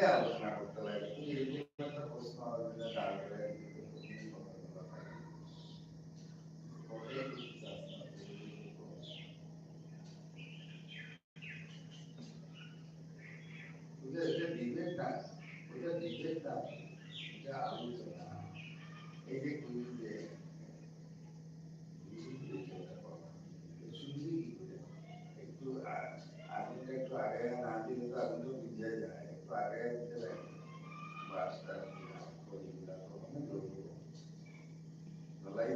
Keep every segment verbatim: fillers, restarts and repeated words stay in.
আলোচনা করতে লাগে। কিন্তু এই যে একটা প্রশ্ন আমাদের দ্বারা করে আর কি, ওটা, ওটা debate না, ওটা debate না, এটা আলোচনা। এই যে তুমি যে, তুমি যে চিন্তা করো, এটা শুনলে কি করে? একটু আ-, আগুনটা একটু আগে না দিলে তো আগুন তো বুঝে যায়। একটু আগে দিতে লাগে। বাসটা দিলাম, করি দিলাম, তখন জ্বলবে। জ্বলাই।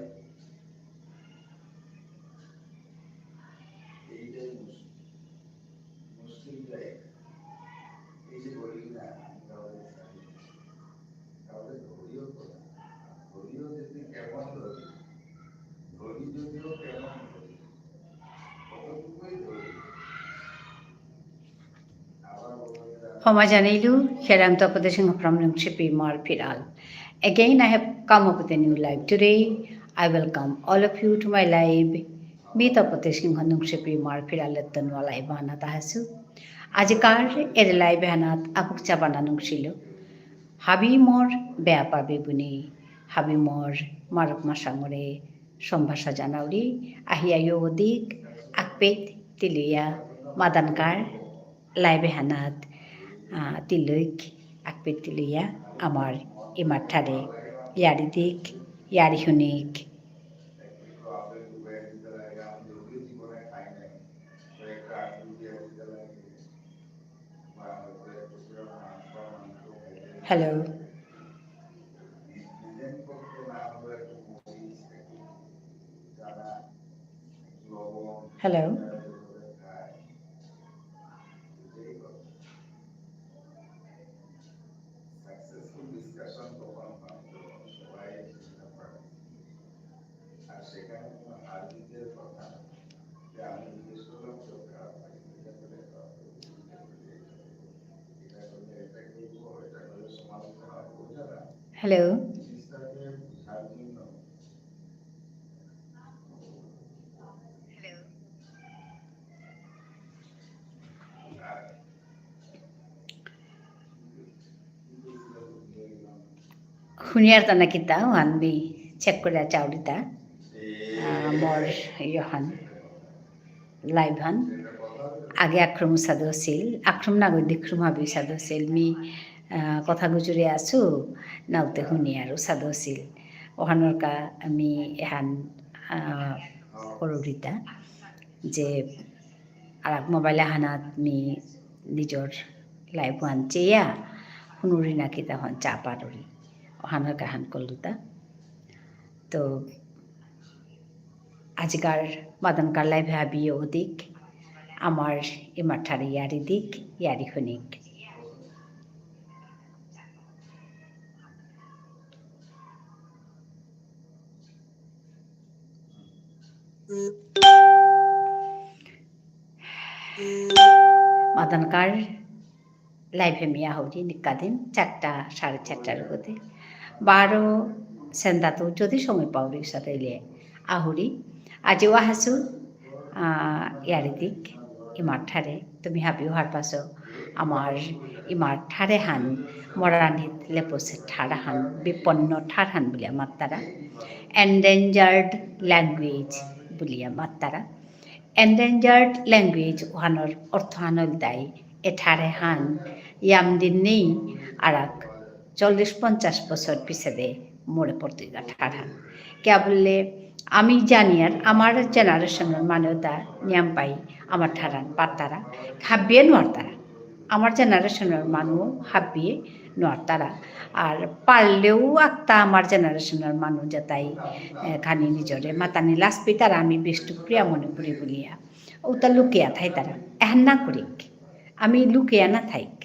এইটাই মুশকিল। মুশকিলটাই। এই যে বলি না, আমি কাউকে ছাড়ি না। কাউকে ধরিও তো না। ধরিও যদি কেমন ধরি? ধরি যদিও কেমন ধরি? কতটুকুই ধরি? আবার বলবো যে ক্ষমা জানাইলু, here I am Tapati Singha from Nungshipi Imar Phiral. Again, I have come up with a new live today. I welcome all of you to my live. মি তপতি সিংহ নুংশিপি ইমার ফিরালেত্ত নুয়া live আহানাত আহাসু। আজিকার এরে live আহানাত আবুক চাবানা নুংশিলু। হাবি মোর বেয়াপা বেবুনি, হাবি মোর মারুপ মাসাঙরে সম্ভাষা জানাউরি, আহিয়া য়ৌদিক, আকপেত তিলুয়া, মাদানকার, live আহানাত, আ, তিলুইক, আকপেত তিলুয়া, আমার ইমার ঠারে, য়ারি দিক, য়ারি হুনিক। Hello. Hello. Hello. হুনিয়ার তা না কিতা, ওহান মি check করে চাউরিতা। আ, মোর ইয়োহান live হান। আগে আক্রম সাদু আছিল, আক্রম না গই দিক্রম হাবি সাদু আছিল। মি, আ, কথা গুজুরি আসু, নাউতে হুনিয়ার সাদু আছিল। ওহানর কা আমি এহান, আ, করুরিতা। যে আরাক mobile আহানাত মি নিজর live হান চেয়া, হুনুরি না কিতা হান চা পারুরি। ওহানর কাহান করলুতা। তো আজিকার মাদানকার live হাবি য়ৌদিক, আমার ইমার ঠারে য়ারি দিক, য়ারি হুনিক। মাদানকার live এ মি আহুরি নিকাদিন চারটা, সাড়ে চারটার মধ্যে। বারো সেন্দাতো যদি সময় পাউরি সাথে আহুরি। আজিও আহাসু, আ, য়ারি দিক, ইমার ঠারে, তুমি হাবিও হারপাসো, আমার ইমার ঠারে হান, মরানিত লেপসে ঠার হান, বিপন্ন ঠার হান বুলিয়া মাত্তারা। Endangered language বুলিয়া মাত্তারা। Endangered language ওহানর অর্থ হান ইলতাই, এ ঠার এহান, ইয়ামদিন নেই, আরাক চল্লিশ পঞ্চাশ বছর পিছেদে মরে পড়তইগা ঠার হান। কিয়া বুললে, আমি জানিয়ার আমার generation র মানু তা নিয়াম পাই আমার ঠার হান পারতারা, হাবিয়ে নুয়ারতারা। আমার generation র মানু হাবিয়ে নুয়ারতারা। আর পারলেও আক্তা আমার generation র মানু যেতাই, এ, খানি নিজরে মাতানি লাজ পিতারা আমি বিষ্ণুপ্রিয়া মণিপুরী বুলিয়া। ওতা লুকিয়া থাইতারা। এহান না করিক। আমি লুকিয়া না থাইক।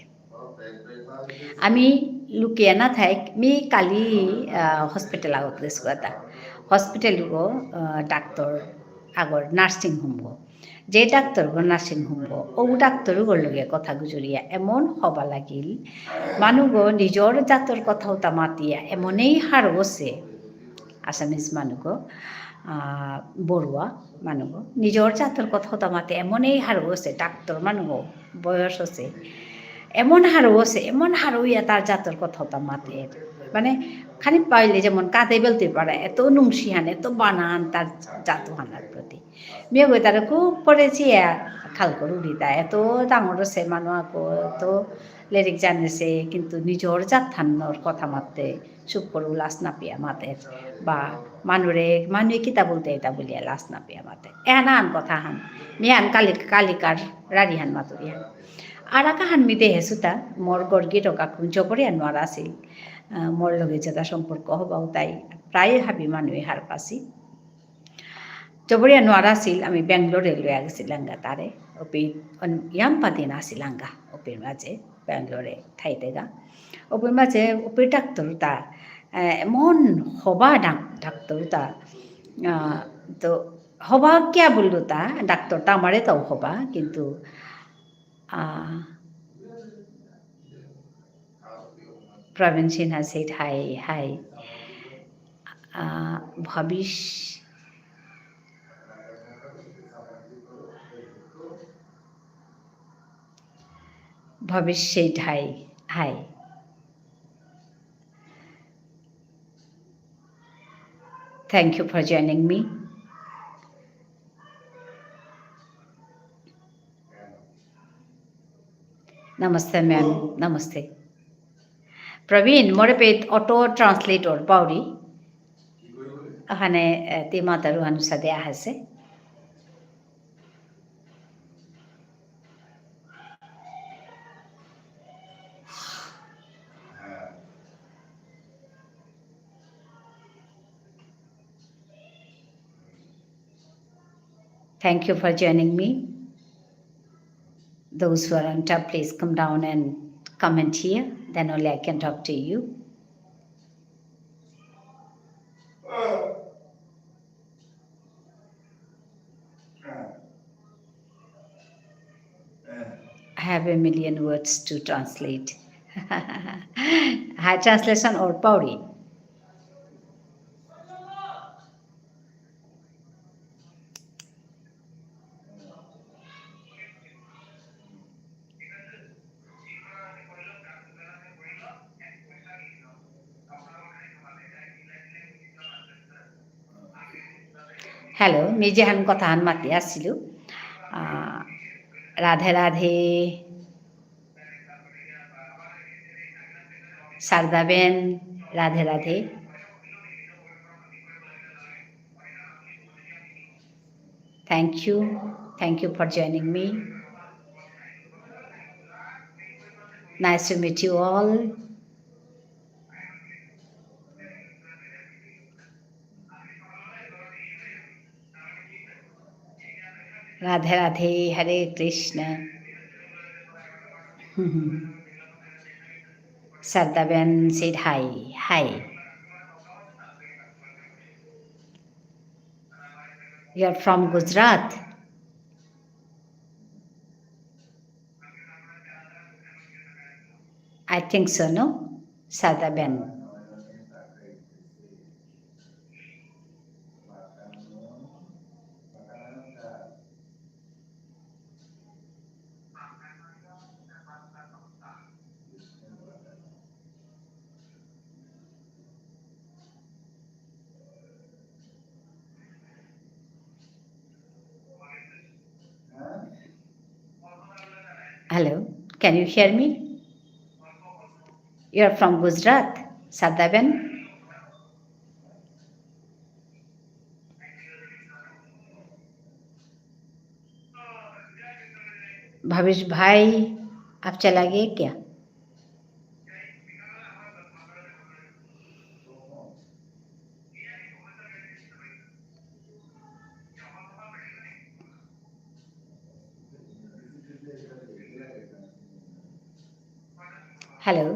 আমি লুকিয়া না থাইক। মি কালি, আ, hospital আগত গেসুগাতা। Hospital গো, আ, ডাক্তর আগর nursing home গো। যে ডাক্তরগো nursing home গো, ও ডাক্তরগোর লগে কথা গুজরিয়া এমন হবা লাগিল, মানুগো নিজর জাতর কথা উতা মাতিয়া এমনেই হারৌ অসে, Assamese মানুগো, আহ, বড়ুয়া মানুগো, নিজর জাতর কথা উতা মাতে এমনেই হারৌ অসে, ডাক্তর মানুগো, বয়স অসে, এমন হারৌ আছে, এমন হারৌ ইয়া তার জাতর কথা তা মাতের। মানে, খানি পাইলে যেমন কাঁদে বেলতে পারে, এত নুংসিহান, এত বানান তার জাতহানার প্রতি। মিয়া গই তারে খুব পড়েছি, খাল করুরিতা, এত ডাঙর আছে মানু আগো, এত লেরিক জানেছে, কিন্তু নিজর জাতহানর কথা মাততে চুপ করু লাজ না পিয়া মাতের। বা মানুরে, মানুয়ে কিতা বুলতে এটা বুলিয়া লাজ না পিয়া মাতের। এহান আন কথা হান। মিয়ান কালি-, কালিকার রারিহান মাতুরিহান। আর আকাহান মি দেহেসুতা, মোর গর্গি রকাকুন জবরিয়া নোয়ার আসিল। আহ, মোর লগে যেতা সম্পর্ক হবাও তাই প্রায় হাবি মানুয়ে হারপাসি। জবরিয়া নোয়ার আসিল, আমি ব্যাঙ্গালোরে লইয়া গেছিলাঙ্গা তারে। ওপি অন-, ইয়াম্পা দিন আসিলাঙ্গা, ওপির মাঝে, ব্যাঙ্গালোরে থাইতেগা। ওপির মাঝে, ওপির ডাক্তারতা, আহ, এমন হবা ডাক-, ডাক্তারতা, আহ, তো হবা কিয়া বুললুতা, ডাক্তারতা আমারে তাও হবা, কিন্তু, আহ, Praveen Sinha said hi, hi. Uh, Bhavish, Bhavish said hi, hi. Thank you for joining me. Namaste, ma'am. Namaste. Praveen, মোরে পেত auto translate অর পাউরি। ওখানে, এ, তি মাতারু হানু সাদে আহেসে। Thank you for joining me. Those who are on top, please come down and comment here. Then only I can talk to you. I have a million words to translate. Hi, translation or Pauri. Hello, মি যেহান কথাহান মাতি আসিলু। আহ, Radhe Radhe. Sarada Ben, Radhe Radhe. Thank you. Thank you for joining me. Nice to meet you all. Radhe Radhe, Hare Krishna. Sarada Ben said hi, hi. You are from Gujarat? I think so, no? Sarada Ben. Hello, can you hear me? You are from Gujarat, Sarada Ben? Bhavesh bhai, आप चला गए क्या? Hello.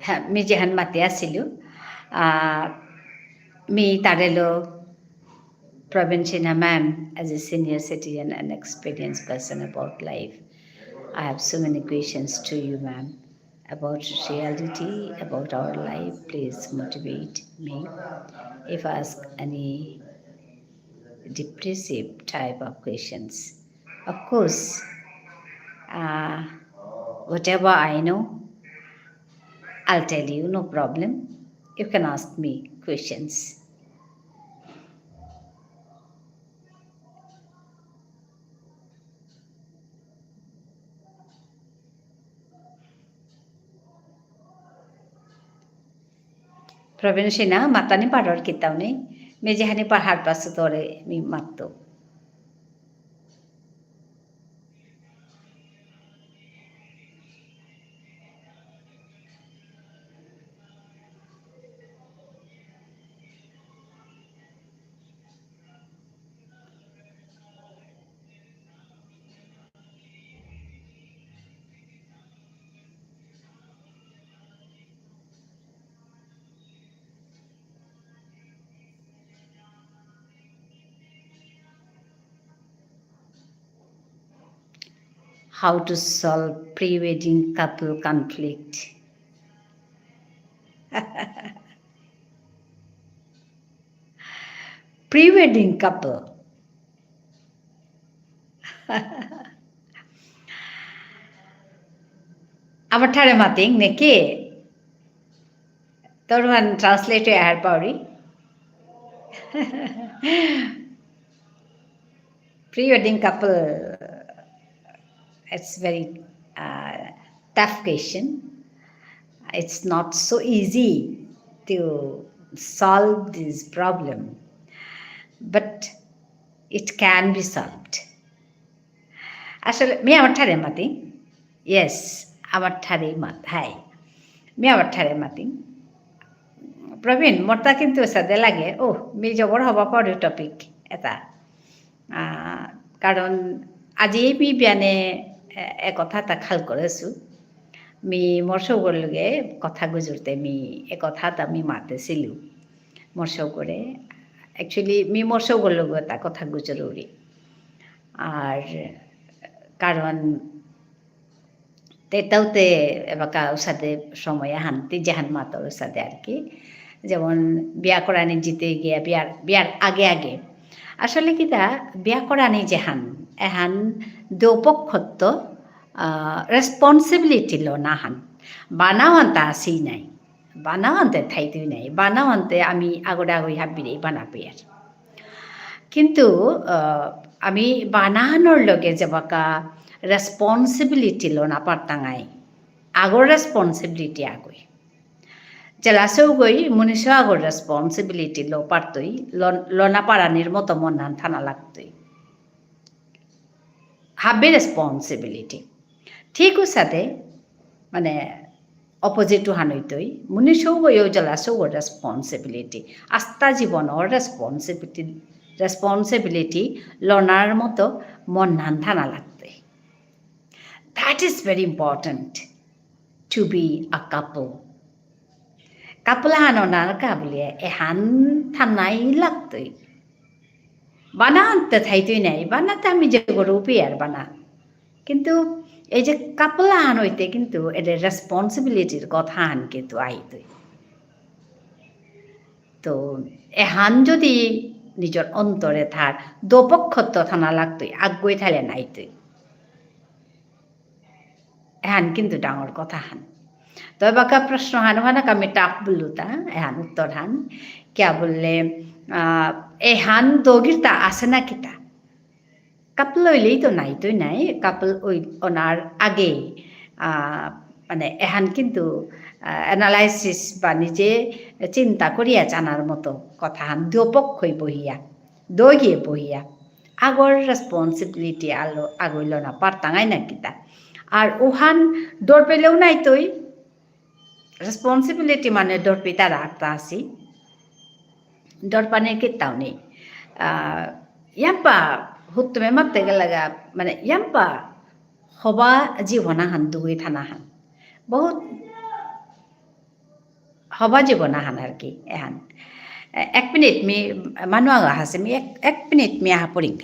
হ্যাঁ, মি যেহান মাতি আসিলু, আহ, মি তারেলো Praveen Sinha ma'am, as a senior citizen and experienced person about life, I have so many questions to you, ma'am, about reality, about our life. Please motivate me. If ask any depressive type of questions. Of course, uh, whatever I know, I'll tell you, no problem. You can ask me questions. প্রবীণ সিনহা, মাতানি পারর কিতাও নেই। মি যেহানি পাহাড় পাসু তোরে মি মাততো। How to solve pre-wedding couple conflict? Pre-wedding couple. আমার ঠারে মাতিং নাকি? তোর ওহান translate হয়ে আর Pauri. Pre-wedding couple, it's very, uh, tough question. It's not so easy to solve this problem, but it can be solved. আসলে, মি আমার ঠারে মাতি। Yes, আমার ঠারে মাত, হাই। মি আমার ঠারে মাতি। প্রবীণ, মোরতা কিন্তু সাদে লাগে, ও, মি জবর হবা পারি topic এটা। আহ, কারণ আজি মি বিয়ানে, এ, এ কথা এটা খাল করেছু। মি মোর সৌগর লগে কথা গুজরতে মি এ কথা এটা মি মাতেছিলু। মোর সৌগরে, actually, মি মোর সৌগর লগে এটা কথা গুজরুরি। আর কারণ তেতাউতে এবাকা উসাদে সময় আহান, তি যেহান মাতর উসাদে আর কি। যেমন বিয়া করানি জিতে গিয়া বিয়ার, বিয়ার আগে আগে। আসলে কিতা বিয়া করানি যেহান, এহান দুপক্ষত্ত, আহ, responsibility লনাহান। বানাওয়ান তা আসি নাই। বানাওয়ানতে থাইতই নাই। বানাওয়ানতে আমি আগরে আগই হাবিরে বানা পেয়ার। কিন্তু, আহ, আমি বানানোর লগে যেবাকা responsibility লনা পারতাঙাই, আগর responsibility আগই। জেলা সৌগই মুনিসৌ আগর responsibility ল পারতই, ল-, লনা পারানির মতো মনহান থানা লাগতই। হাবি responsibility। ঠিক উসাদে, মানে, opposite হানইতই, মুনিসৌগয়ও জেলা সৌগর responsibility। আস্তা জীবনর responsibility, responsibility লনার মতো মনহান থানা লাগতই। That is very important to be a couple. Couple হান অনার কা বুলিয়া এহান থানাই লাগতই। বানাওয়ানতে থাইতই নাই, বানাতে আমি যে গরু পেয়ার বানা। কিন্তু এই যে couple হান হইতে কিন্তু এদের responsibility-র কথা হান কিন্তু আইতই। তো এহান যদি নিজর অন্তরে থার, দুপক্ষত্ত থানা লাগতই, আগই থাইলে নাইতই। এহান কিন্তু ডাঙর কথা হান। তো এবাকা প্রশ্ন হান, হান আমি tough বুলুতা, এহান উত্তর হান। কিয়া বুললে, আহ, এহান দগিরতা আছে না কিতা? Couple হইলেই তো নাইতই নাই, couple হই-, অনার আগে, আহ, মানে এহান কিন্তু, আহ, analysis বা নিজে চিন্তা করিয়া জানার মতো কথা হান দুপক্ষই বহিয়া। দগিয়ে বহিয়া। আগর responsibility আলো, আগই লনা পারতাঙাই না কিতা। আর উহান ডর পেলেও নাইতই। Responsibility মানে ডর পেতা রাখতা আসি। ডর পানে কিতাও নেই। আহ, ইয়াম্পা হুত্তুমে মাতে গেলাগা, মানে ইয়াম্পা হবা জীবন আহান দুগই থানা হান। বহুত হবা জীবন আহান আর কি, এহান। এ-, এক মিনিট মি মানু আগা হাসে, মি এক, এক মিনিট মি আহা পড়িং।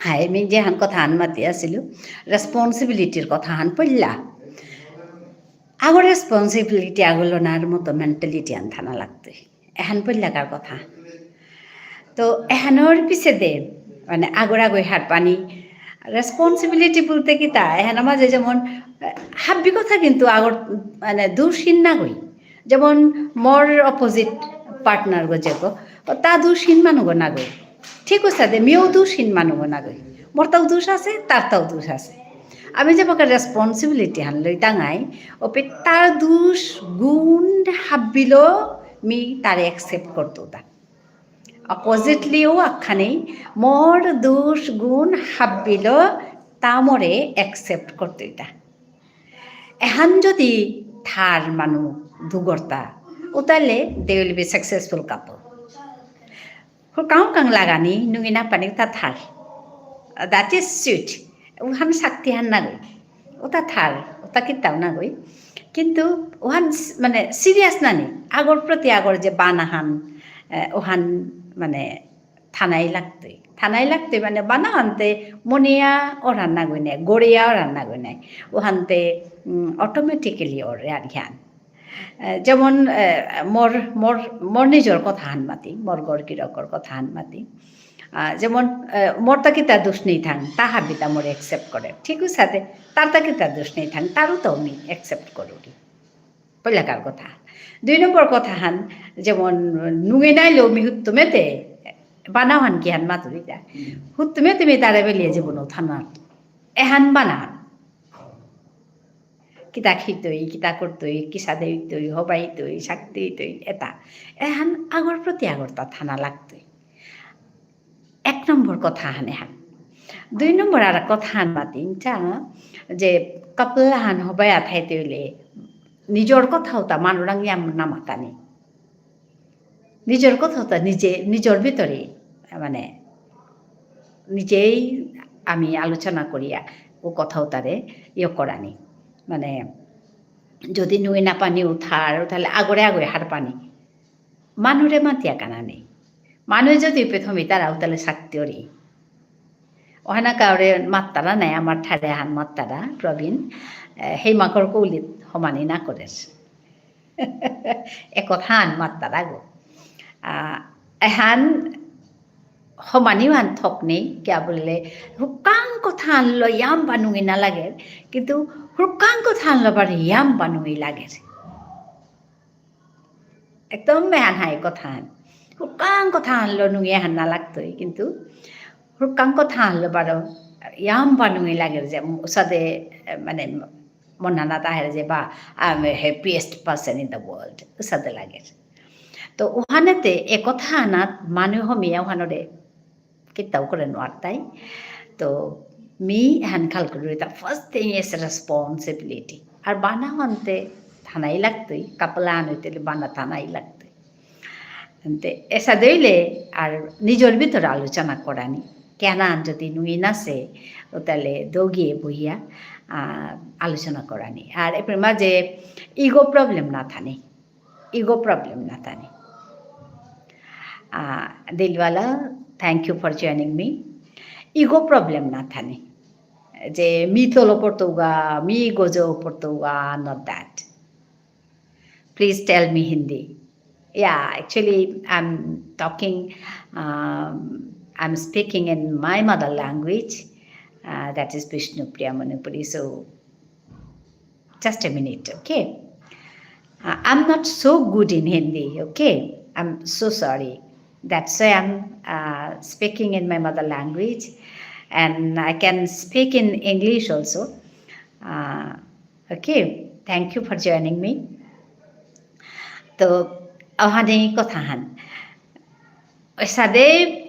হাই, মি যেহান কথা হান মাতি আসিলু, responsibility-র কথা হান পড়লা। আগর responsibility আগ লনার মতো mentality আন থানা লাগতই। এহান পড়লাকার কথা। তো এহানর পিছেদে, মানে, আগর আগই হারপানি, responsibility বুলতে কিতা? এহান মাঝে যেমন, আহ, হাব্বি কথা কিন্তু আগর, মানে, দুষহীন নাগই। যেমন মোর opposite partner গো যেগো, ও তা দুষহীন মানুগো নাগই। ঠিক অসাদে, মিও দুষহীন মানুগো নাগই। মোরতাও দুষ আছে, তারতাও দুষ আছে। আমি যেবাকা responsibility হান লইতাঙাই, ওপে তার দুষ গুণ হাব্বিলো মি তারে accept করতৌতা। Oppositely ও আখানি, মোর দুষ গুণ হাব্বিলো তা মোরে accept করতৌতা। এহান যদি থার মানু দুগরতা, ও তাহলে they will be successful couple. হুরকাং হুরকাং লাগানি, নুঙি না পানি উতা থার। That is sweet. উহান শক্তি হান নাগই। উতা থার, উতা কিতাও নাগই। কিন্তু উহান স-, মানে serious নানি, আগর প্রতি আগর যে বানাহান, এ, উহান মানে থানাই লাগতই। থানাই লাগতই মানে বানাহানতে মনিয়া ওরান নাগই নাই, গড়িয়া ওরান নাগই নাই। উহানতে, উম, automatically ওর আর জ্ঞান। এ, যেমন, এ, মোর, মোর, মোর নিজর কথা হান মাতি, মোর গড় গিরকর কথা হান মাতি। আ, যেমন, এ, মোরতা কিতা দুষ নেই থাং, তা হাবিতা মোরে accept করে। ঠিক অসাদে, তারতা কিতা দুষ নেই থাং, তারও তো আমি accept করুরি। পয়লাকার কথা। দুই নম্বর কথা হান, যেমন নুঙে নাইলেও মি হুত্তুমেতে, বানাও হান কি হান মাতুরিতা। হুম। হুত্তুমেতে মি তারে বেলিয়ে জীবনও থানার। এহান বানাও। কিতা খিতই, কিতা করতই, কিসাদে হইতই, হবাইতই, শক্তি হইতই, এতা। এহান আগর প্রতি আগরতা থানা লাগতই। এক নম্বর কথা হান এহান। দুই নম্বর আর কথা হান মাতিনচা যে couple হান হবায়া থাইতে হইলে নিজর কথা উতা মানুরাং ইয়াম না মাতানি। নিজর কথা উতা নিজে, নিজর ভিতরে, মানে, নিজেই আমি আলোচনা করিয়া ও কথা উতারে ইয়ে করানি। মানে, যদি নুই না পানি উঠার, তাহলে আগরে আগরে হার পানি। মানুরে মাতিয়া কানা নেই। মানু যদি প্রথমে তারা উতালে শক্তি ওরি। ওহানা কাউরে মাত্তারা নাই, আমার ঠারে হান মাত্তারা, প্রবীণ। এ, হেই মাকর কৌলিত হমানি না করেস। এ কথা হান মাত্তারা গো। আ, এহান হমানি হান থক নেই, কিয়া বুললে, হুকাং কথা হান লো ইয়াম বানুঙি না লাগের, কিন্তু হুকাং কথা হান লো বার ইয়াম বানুঙি লাগের। একদম মেহান হাই কথা হান। হুকাং কথা হান লো নুঙি হান না লাগতই, কিন্তু হুকাং কথা হান লো বারো ইয়াম বানুঙি লাগের যে, উসাদে, এ, মানে, মনানা তাহের যে বা, "I am a happiest person in the world", উসাদে লাগের। তো উহানেতে এ কথা হানাত মানু হমিয়া উহানরে কিতাও করে নোয়ারতাই। তো মি হান খাল করে রইতা, first thing is responsibility। আর বানা হানতে থানাই লাগতই, couple আন হইতে বানা থানাই লাগতই। আনতে এসা দইলে আর নিজর ভিতরে আলোচনা করানি। কেনা যদি নুই নাসে, ও তাহলে দগিয়ে বইয়া, আ, আলোচনা করানি। আর এপরে মাঝে ego problem না থানি। Ego problem না থানি। আ, দিলওয়ালা, thank you for joining me. Ego problem না থানি। যে মি তলো পড়তৌগা, মি গজো পড়তৌগা, not that. Please tell me Hindi. Yeah, actually, I'm talking, um, I'm speaking in my mother language, uh, that is Bishnupriya Manipuri. So, just a minute, okay? Uh, I'm not so good in Hindi, okay? I'm so sorry. That's why I'm, uh, speaking in my mother language, and I can speak in English also. Uh, okay, thank you for joining me. তো, অহানে কথা হান। এসাদে,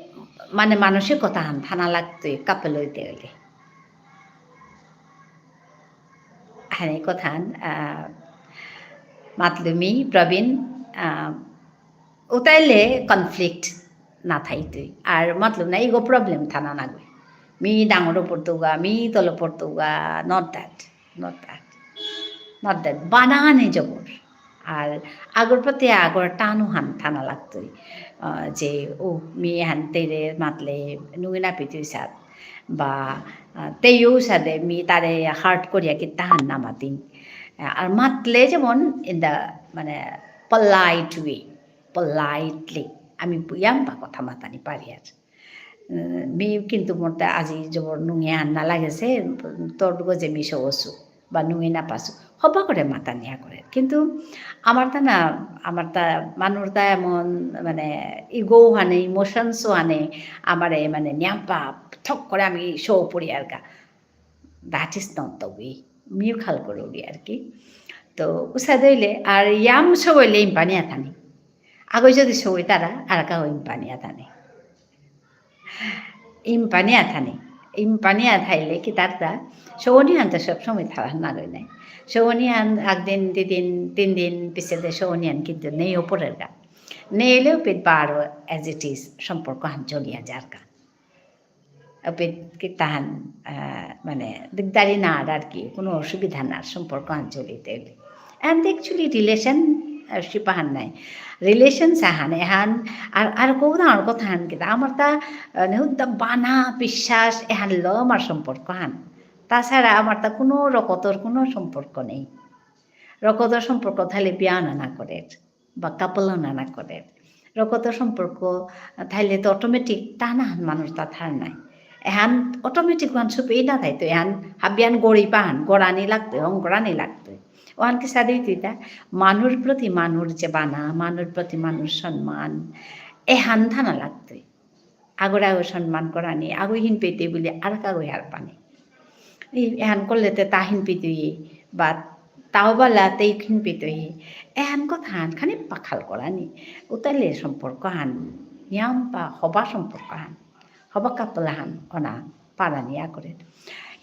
মানে, মানসিকতা হান থানা লাগতই couple হইতে হইলে। হানে কথা হান, আ, মাতলু মি, প্রবীণ, আ, উতাইলে conflict না থাইতই। আর মাতলু না, ego problem থানা নাগই। মি ডাঙর পড়তৌগা, মি তল পড়তৌগা, not that, not that, not that। বানানে জবর। আর আগর প্রতি আগর টানু হান থানা লাগতই। আ, যে, ও, মি হান তেরে মাতলে নুই না পিতুই সাত। বা, আহ, তেইও সাদে মি তারে hurt করিয়া কিতাহান না মাতিং। আহ, আর মাতলে যেমন in the, মানে, polite way, politely। আমি ইয়াম্পা কথা মাতানি পারি আর। উম, মি কিন্তু মোরতা আজি জবর নুঙে আন না লাগেছে, তোর গজে মি সৌসু। বা নুঙে না পাসু। হবা করে মাতানি আগরে। কিন্তু আমার তা না, আমার তা মানুর তা এমন মানে ego হানে, emotions হানে, আমারে মানে নিয়াম্পা ঠক করে আমি সৌ পড়ি আর গা। That is not the way। Mu খাল করুরি আর কি। তো উসাদে হইলে আর ইয়াম সৌ হইলে ইম্পানি আথানি। আগই যদি সৌ তারা আর কা ইম্পানি আথানি। ইম্পানি আথানি। ইম্পানি আথাইলে কিতারতা, সৌনি হান তো সব সময় থারা না রই নাই। সৌনি হান একদিন, দুদিন, তিন দিন পিছেদে সৌনি হান কিন্তু নেই ওপরের গা। নেইলেও পিত বারো as it is সম্পর্ক হান চলিয়া যার গা। পিত কিতাহান, আহ, মানে, দিকদারি না আর আর কি, কোনো অসুবিধা না, সম্পর্ক হান চলিতে হইলে। And actually relationship হান নাই। Relations হান, এহান, আর, আর কৌ না, আর কথা হান কিতা, আমার তা, আহ, নেহুদ্দা বানা বিশ্বাস, এহান ল আমার সম্পর্ক হান। তাছাড়া আমার তা কোনো রকতর কোনো সম্পর্ক নেই। রকতর সম্পর্ক তাহলে বিয়া না, না করে, বা couple না, না করে। রকতর সম্পর্ক তাহলে তো automatic টানা হান মানুর তা থার নাই। এহান automatic ওহান সুপেই না থাইতো, এহান হাবিয়ান গড়ি পাহান, গড়ানি লাগতো, হং গড়ানি লাগতো। ওহান কিসাদে হইতো তা, মানুর প্রতি মানুর যে বানা, মানুর প্রতি মানুর সম্মান, এহান থানা লাগতো। আগরে আগো সম্মান করানি, আগো হিন পেতে বলে আর কাগো হার পানি। এই এহান করলে তে তা হিন পেতে, বা তাও বালা তেই হিন পেতে, এহান কথা হান খানি পাখাল করানি। উতালে সম্পর্ক হান, নিয়াম বা হবা সম্পর্ক হান, হবা couple হান, অনা পারানি আগরে।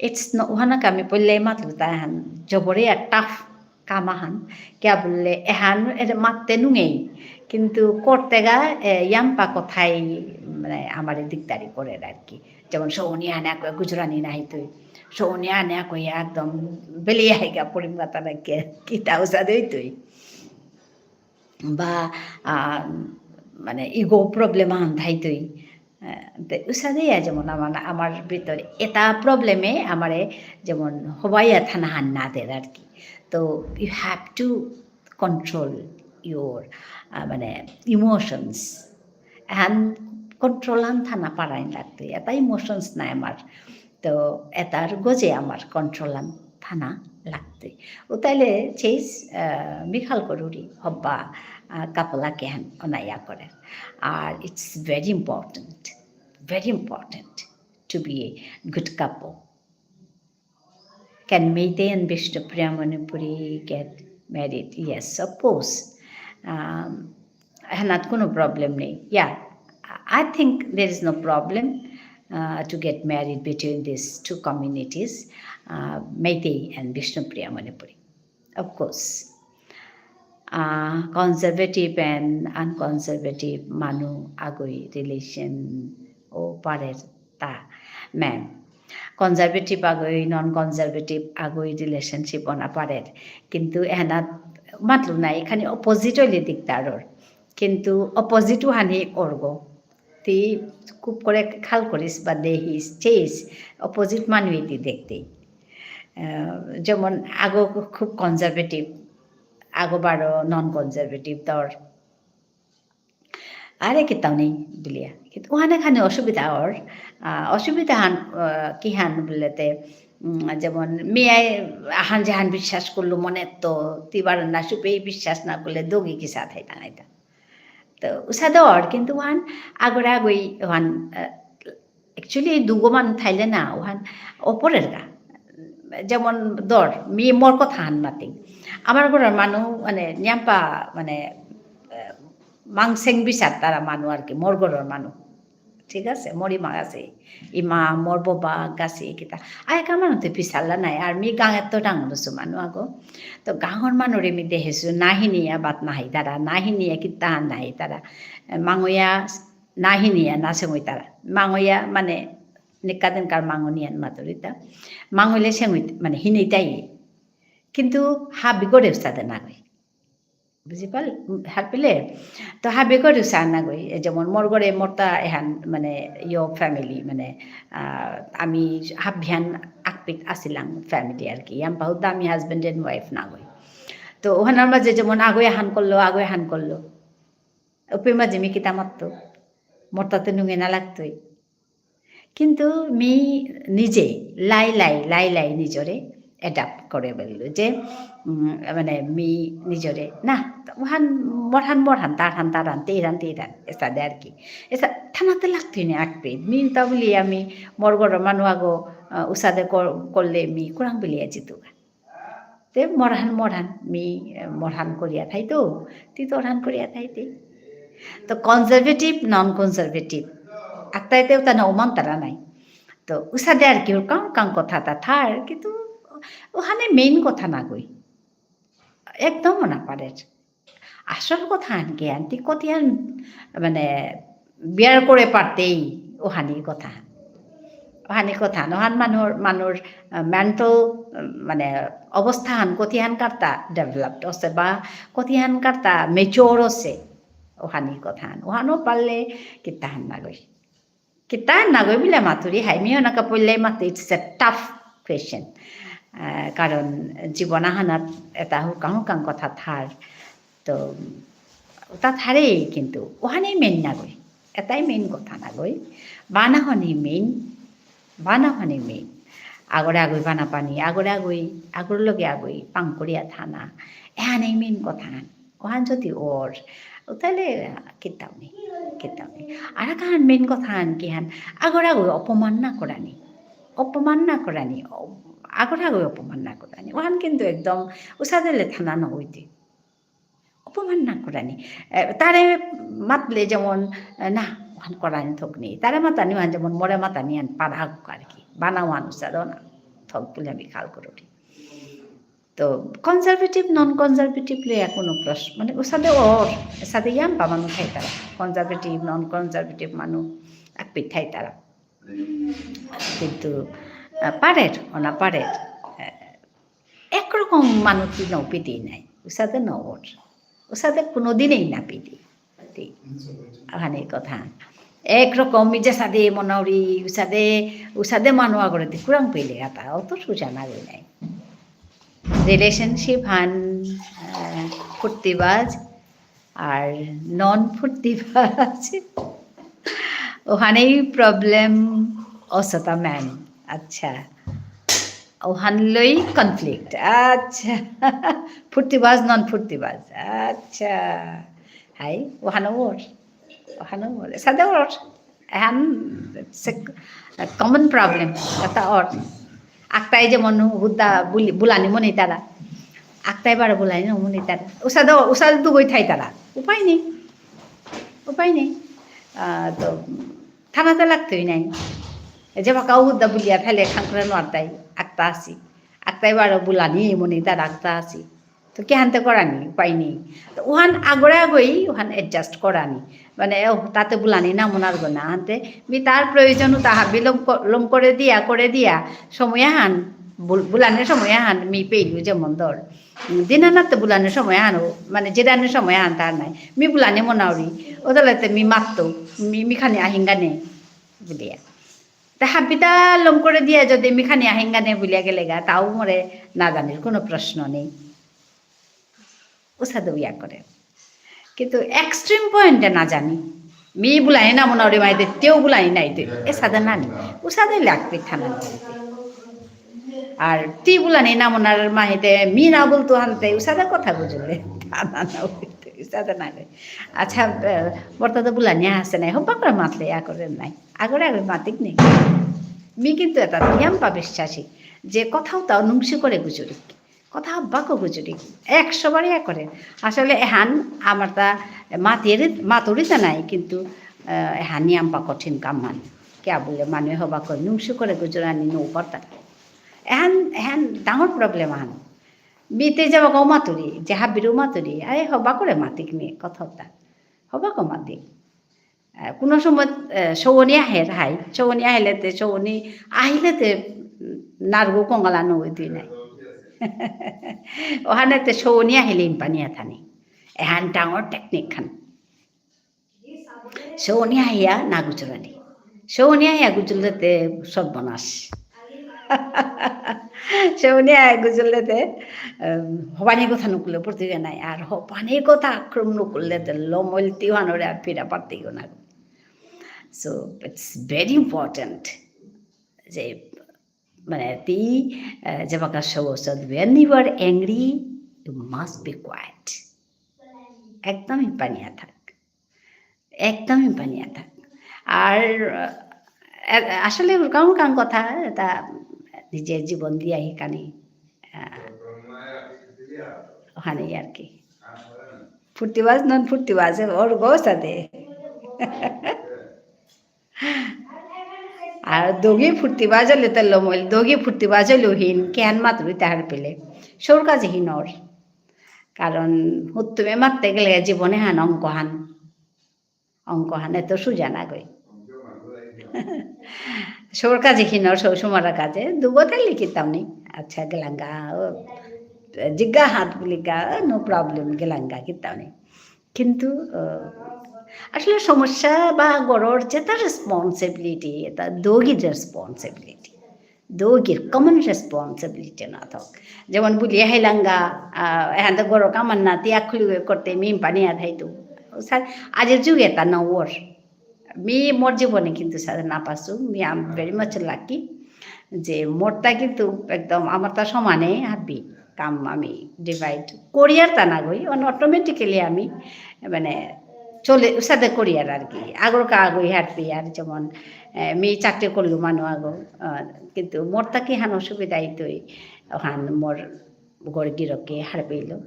It's no, ওহানা কামি পড়লে মাতলু তা হান, জবরে আর tough। কামাহান, কিয়া বুললে এহান এরে মাততে নুঙেই, কিন্তু করতেগা, এ, ইয়াম্পা কথাই, মানে, আমারে দিকদারি করের আর কি। যেমন সৌনি আনে আকো গুজরানি নাহি তুই, সৌনি আনে আকো একদম বেলিয়া হেগা পরিমাতা না কে, কিতা উসাদে তুই। বা, আহ, মানে, ego problem আন থাই তুই। আহ, তে উসাদে ইয়া যেমন আমার, আমার ভিতরে এটা problem এ আমারে যেমন হবাইয়া থানা হান না দের আর কি। তো you have to control your, আহ, মানে, emotions। And control আন থানা পারাইন লাগতো। এটা emotions নাই আমার। তো এটার গজে আমার control আন থানা লাগতই। উতাইলে চেইস, আহ, মিখাল করুরি হব্বা, আহ, couple আকেহান অনায়া করে। আর it's very important, very important to be a good couple. Can Meitei and Bishnupriya Manipuri get married? Yes, of course. Um, এহানাত কোনো problem নেই। Yeah, I think there is no problem, uh, to get married between these two communities, uh, Meitei and Bishnupriya Manipuri. Of course. Uh, conservative and unconservative মানু আগই relation ও পারের তা, ma'am। Conservative আগই, non conservative আগই relationship অনা পারের। কিন্তু এহানাত মাতলু নাই, এখানে opposite হইলে দিকদারর। কিন্তু opposite হানি অরগো। তি খুব করে খাল করিস বা দেখিস, চেইস, opposite মানু ইতি দেখতে। আহ, যেমন আগো খুব conservative, আগো বারো non conservative তোর। আরে কিতাও নেই বুলিয়া। কিন্তু ওহানে খানি অসুবিধা অর, আহ, অসুবিধা হান, আহ, কি হান বুললেতে, উম, যেমন মিয়াই আহান যেহান বিশ্বাস করলো মনে তো, তিবার না সুপেই বিশ্বাস না করলে দগি কিসা থাইতা নাইতা। তো উসাদে অর, কিন্তু ওহান আগরে আগই ওহান, আহ, actually দুগো মানু থাইলে না, ওহান অপরের গা। যেমন ধর, মি মোর কথা হান মাতি। আমার ঘরর মানু, মানে, নিয়াম্পা, মানে, আহ, মাংসেং বিচার তারা মানু আর কি, মোর ঘরর মানু। ঠিক আছে? মোর ইমা আছে। ইমা, মোর বাবা, গাছে কিতা। আয়কা মানু তো পিছালা নাই। আর মি গাঙেত্ত ডাঙর অসু মানু আগো। তো গাঙর মানুরে মি দেহেসু, না হিনিয়া বাত নাহি তারা, না হিনিয়া কিতা নাহি তারা। মাঙয়া না হিনিয়া না সেঙুইতারা। মাঙয়া মানে নিকাদিনকার মাঙনিয়ান মাতুরিতা। মাঙইলে সেঙুই মানে হিনেইতাই। কিন্তু হাবি গড়ে উস্তাদে না গই। বুজি পাল-, হারপেলে? তো হাবিগরে উসানা গই, এ যেমন মোর ঘরে মোরতা এহান, মানে, ইয়ো family, মানে, আহ, আমি হাবিহান আকপিত আসিলাং family আর কি। ইয়াম পাহুদা আমি husband and wife না গই। তো ওহানার মাঝে যেমন আগো এহান করলো, আগো এহান করলো। ওপে মাঝে মি কিতা মাততো? মোরতাতে নুঙে না লাগতোই। কিন্তু মি নিজে লাই লাই, লাই লাই নিজরে adapt করে বেললো যে, উম, মানে মি নিজরে, না, ওহান মোরহান মোরহান, তারহান তারহান, তেইরান তেইরান, এসাদে আর কি। এসা থানাতে লাগতোই না আকপিত। মি তা বুলিয়া মি মোর ঘরর মানু আগো, আহ, উসাদে কর-, করলে মি কুরাং বুলিয়া জিতুগা। তে মোরহান মোরহান, মি, এ, মোরহান করিয়া থাইতো, তি তোরহান করিয়া থাইতে। তো conservative, non-conservative। আত্মাইতে উতা না ওমান তারা নাই। তো উসাদে আর কি ওর কাম কাম কথা তা থার, কিন্তু ওহানে main কথা না গই। একদম না পারের। আসল কথা আন কি আনতি কতিয়ান মানে bear করে পারতেই ওহানি কথা। ওহানি কথা। ওহান মানুর, মানুর, আহ, mental, উম, মানে অবস্থাহান কতিয়ান কারতা developed আছে বা কতিয়ান কারতা mature আছে। ওহানি কথা। ওহানো পারলে কিতাহান না গই। কিতা নাগই বুলে মাতুরি হাই, মি অনাকা পইলাই মাতে, it's a tough question। আহ, কারণ জীবন আহানাত এটা হুকাং হুকাং কথা থার। তো, ওটা থারেই কিন্তু, ওহানেই main নাগই। এটাই main কথা নাগই। বানা হনি main, বানা হনি main। আগরে আগই বানা পানি, আগরে আগই, আগর লগে আগই, পাং করিয়া থানা। এহানেই main কথা। ওহান যদি ওর, ও তাহলে, আহ, কিতাও নেই, কিতাও নেই। আর কাহান main কথা আন কি হান, আগর আগই অপমান না করানি, অপমান না করানি, অ-, আগর আগই অপমান না করানি। ওহান কিন্তু একদম উসাদেলে থানা না হইতে। অপমান না করানি। এ, তারে মাতলে যেমন, এ, না, ওহান করানি থক নেই। তারে মাতানি ওহান যেমন মোরে মাতানি আন পারা হোক আর কি। বানা ওহান উসাদো না। থক বুলে আমি খাল করুরি। তো conservative, non-conservative লইয়া কোনো প্রশ্ন, মানে, ওসাদে ওর, এসাদে ইয়াম পা মানু থাইতারা। Conservative, non-conservative মানু আকপি থাইতারা। কিন্তু, আহ, পারের, ওনা পারের। আহ, একরকম মানু তি নপিতি নাই। ওসাদে না ওর। ওসাদে কোনোদিনই না পিতি। তি। আহানি কথা। একরকম মি যেসাদে মনাউরি, উসাদে, উসাদে মানু আগরে তি কুরাং পেলে আতা, অত সুজা না নাই। Relationship হান, আহ, ফুর্তিবাজ আর non ফুর্তিবাজ। ওহানেই problem অসতা man। আচ্ছা। ওহান লই conflict। আচ্ছা। ফুর্তিবাজ, non ফুর্তিবাজ। আচ্ছা। হাই, ওহানো ওর। ওহানো ওর। সাদে ওর। এহান সে common problem। কথা ওর। আকতাই যেমন হুদ্দা বুলি-, বুলানি মনে তারা। আকতাই বারো বুলানি মনে তারা। উসাদে, উসাদে দুগই থাই তারা। উপায় নেই। উপায় নেই। আহ, তো থানাতে লাগতই নাই। এ যে বাকা হুদ্দা বুলিয়া ফেলে খাংকরে নোয়ারতাই। আকতা আসি। আকতাই বারো বুলানি মনে তারা আকতা আসি। তো কিহানতে করানি, উপায় নেই। তো ওহান আগরে আগই, ওহান adjust করানি। মানে, ও, তাতে বুলানি না মনার গো না, আনতে, মি তার প্রয়োজন তা হাবি লম ক-, লম করে দিয়া, করে দিয়া, সময় আহান, বুল-, বুলানির সময় আহান, মি পেইলু যেমন ধর। উম, দিনানাতে বুলানির সময় আহান, ও, মানে, জিরানির সময় আহান তার নাই। মি বুলানি মনাউরি, ও তাহলে তে মি মাততো, মি, মি খানি আহিঙ্গা নেই, বুলিয়া। তা হাবিতা লম করে দিয়া যদি মি খানি আহিঙ্গা নেই বুলিয়া গেলেগা, তাও মোরে না জানির কোনো প্রশ্ন নেই। উসাদে ইয়া করে। কিন্তু extreme point এ না জানি। মি বুলাই না মনাউরি মাইতে, তেও বুলাই নাই তে। এসাদে নানি। উসাদে লাগবে থানা নিতে। আর তি বুলানি না মনার মাহিতে, মি না বলতো হানতে, উসাদে কথা বুঝলে। থানা না হইতে, উসাদে না রে। আচ্ছা, আহ, বর্তা তো বুলানি আসে নাই, হবা করে মাতলে ইয়া করে নাই। আগরে আগরে মাতিক নেই। মি কিন্তু এটা নিয়ম পা বিশ্বাসী, যে কথাও তাও নুংসি করে গুজুরি। কথা বাকো গুজুরি, একশো বার ইয়া করে। আসলে এহান আমার তা মাতিয়ে, মাতুরি তা নাই, কিন্তু, আহ, এহান নিয়াম পা কঠিন কাম মান। কিয়া বুলে মানু হবা কই নুংসু করে গুজরানি নৌ পারতারা। এহান, এহান ডাঙর problem আহান। বিতে যাবা কও মাতুরি, যাহা বিরু মাতুরি, আরে হবা করে মাতিক নি কথা তা। হবা কো মাতিক। আহ, কোনো সময়, আহ, সৌনি আহের হাই, সৌনি আহিলে তে, সৌনি আহিলে তে, উম, নারগো কঙ্গালা নই তুই নাই। ওহানে তে সৌনি আহিলে ইম্পানি আথানি। এহান ডাঙর technique হান। সৌনি আহিয়া না গুজরানি। সৌনি আহিয়া গুজরলে তে সর্বনাশ। সৌনি আহিয়া গুজরলে তে, উম, হবানি কথা নুকুলে পড়তে নাই। আর হবানি কথা আক্রম নুকুললে তে লমইল তিওহানরে আর ফিরা পারতেই না। So, it's very important যে, মানে, তি, আহ, যেবাকা সৌ অসত, when you are angry, you must be quiet. একদমই পানিয়া থাক। একদমই পানিয়া থাক। আর, আহ, আসলে ওরকম কাম কথা, এটা নিজের জীবন দিয়া হিকানি, আহ, ওখানেই আর কি। ফুর্তিবাজ নন ফুর্তিবাজ, ওর গো সাথে। আর দগি ফুর্তিবাজ হইলে তো লমইল, দগি ফুর্তিবাজ হইলে হিন, কেন মাতুরি তাহার পেলে। সৌর কাজে হিনর। কারণ হুত্তুমে মারতে গেলে জীবনে হান অঙ্ক হান। অঙ্ক হান এত সুজা না গই। সৌর কাজে হিনর, সৌ সুমারা কাজে, দুগো থাইলে কিতাম নেই। আচ্ছা, গেলাঙ্গা, ও, জিজ্ঞা হাত বুলিকা, no problem, গেলাঙ্গা, কিতাম নেই। কিন্তু, আহ, আসলে সমস্যা বা গরর যেটা responsibility, এটা দগির responsibility। দগির common responsibility না থাক। যেমন বুলিয়া হেলাঙ্গা, আহ, এহান তো গরর কামান না, তি আখলু করতে মিম পানি আধাই তো। স্যার, আজের যুগে এটা না ওর। মি মোর জীবনে কিন্তু সাথে না Passo, me I'm very much lucky যে মোরতা কিন্তু একদম আমারতা সমানে হাবি কাম আমি divide করিয়ার তা না গই, মানে automatically আমি মানে চলে সাথে করিয়ার আর কি। আগর কা আগই হারপি আর যেমন, এ, মি চাকরি করলু মানু আগো, আহ, কিন্তু মোরতা কি হান অসুবিধা হইতই, ওহান মোর গর গিরকে হারপিল।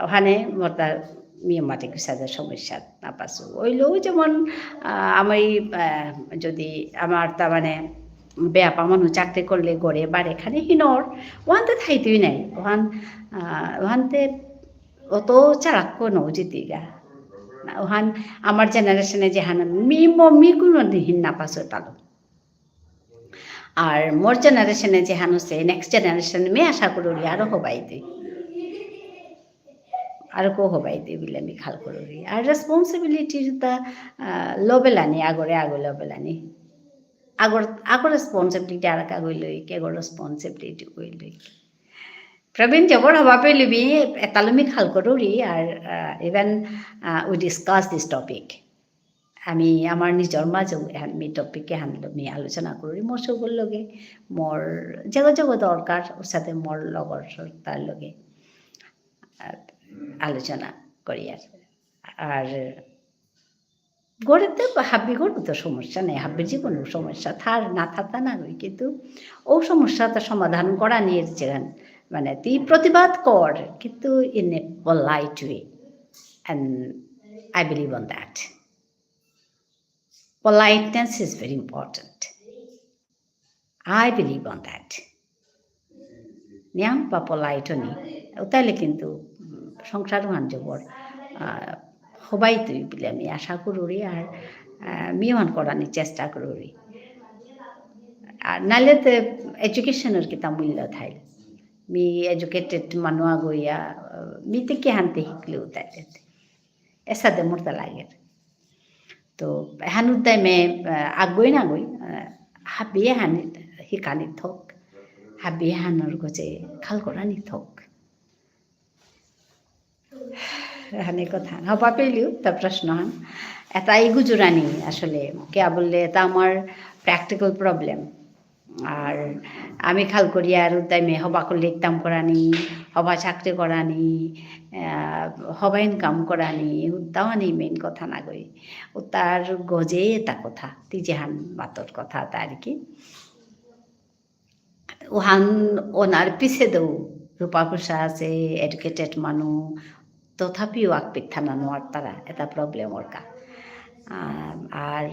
ওখানে মোরতা মিয়ে মাটি কুসাদের সমস্যা না পাসু। ওইলেও যেমন, আহ, আমি, আহ, যদি আমার তা মানে বেয়াপা মানু চাকরি করলে গরে বারে খানে হিনর, ওহানতে থাইতই নাই। ওহান, আহ, ওহানতে অত চালাক কোনো জিতিগা। ওহান আমার generation এ যেহান মি ম-, মি কোনো দিন হিন না পাসু তালো। আর মোর generation এ যেহান আছে, next generation মি আশা করি আরো হবাই দে। আরো কো হবাই দে বুলে মি খাল করি। আর responsibility তা, আহ, লবেলানি, আগরে আগো লবেলানি। আগর, আগর responsibility আর কাগই লই, কেগর responsibility কই লই। প্রবীণ জবর হবা পেলিবি, এতালো মি খাল করি, আর, আহ, even, আহ, we discuss this topic. আমি আমার নিজর মাঝেও এহান মি topic এহান লো মি আলোচনা করি, মোর সৌগর লগে, মোর যেগো যেগো দরকার, ওর সাথে মোর লগর তার লগে, আহ, আলোচনা করি আর। আর গরেতে হাবি গরু তো সমস্যা নেই, হাবির জীবনও সমস্যা থার না থাতা না গই, কিন্তু ও সমস্যাটা সমাধান করা নিয়ে যেখান, মানে, তুই প্রতিবাদ কর, কিন্তু in a polite way. And I believe on that. Politeness is very important. I believe on that. নিয়াম বা polite নি। উতাইলে কিন্তু, উম, সংসার হান জবর, আহ, হবাই তুই বুলে আমি আশা করুরি আর, আহ, মি হান করানি চেষ্টা করুরি। আর নাইলে তে education র কিতা মূল্য থাইল। মি educated মানু আগইয়া, আহ, মি তে কি হানতে হিকলে উতাইলে তে। এসাদে মোরতা লাগের। তো, এহান উদ্দামে, আহ, আগই নাগই, আহ, হাবি এহান হিকানি থক, হাবি এহানর গজে খাল করানি থক। এহানি কথা। হবা পেলিও, তা প্রশ্ন হান। এতা এই গুজরানি আসলে, কে বললে, এতা আমার practical problem। আর আমি খাল করি আর উদ্দামে হবা করলে কাম করানি, হবা চাকরি করানি, আহ, হবা income করানি, উদ্দাওয়ানি main কথা না গই। উতার গজে এতা কথা, তি যেহান মাতর কথা তা আর কি। ওহান ওনার পিছে দেও, রূপা ঘোষা আছে, educated মানু, তথাপিও আকপিক থানা নোয়ারতারা, এতা problem ওরকা। আহ, আর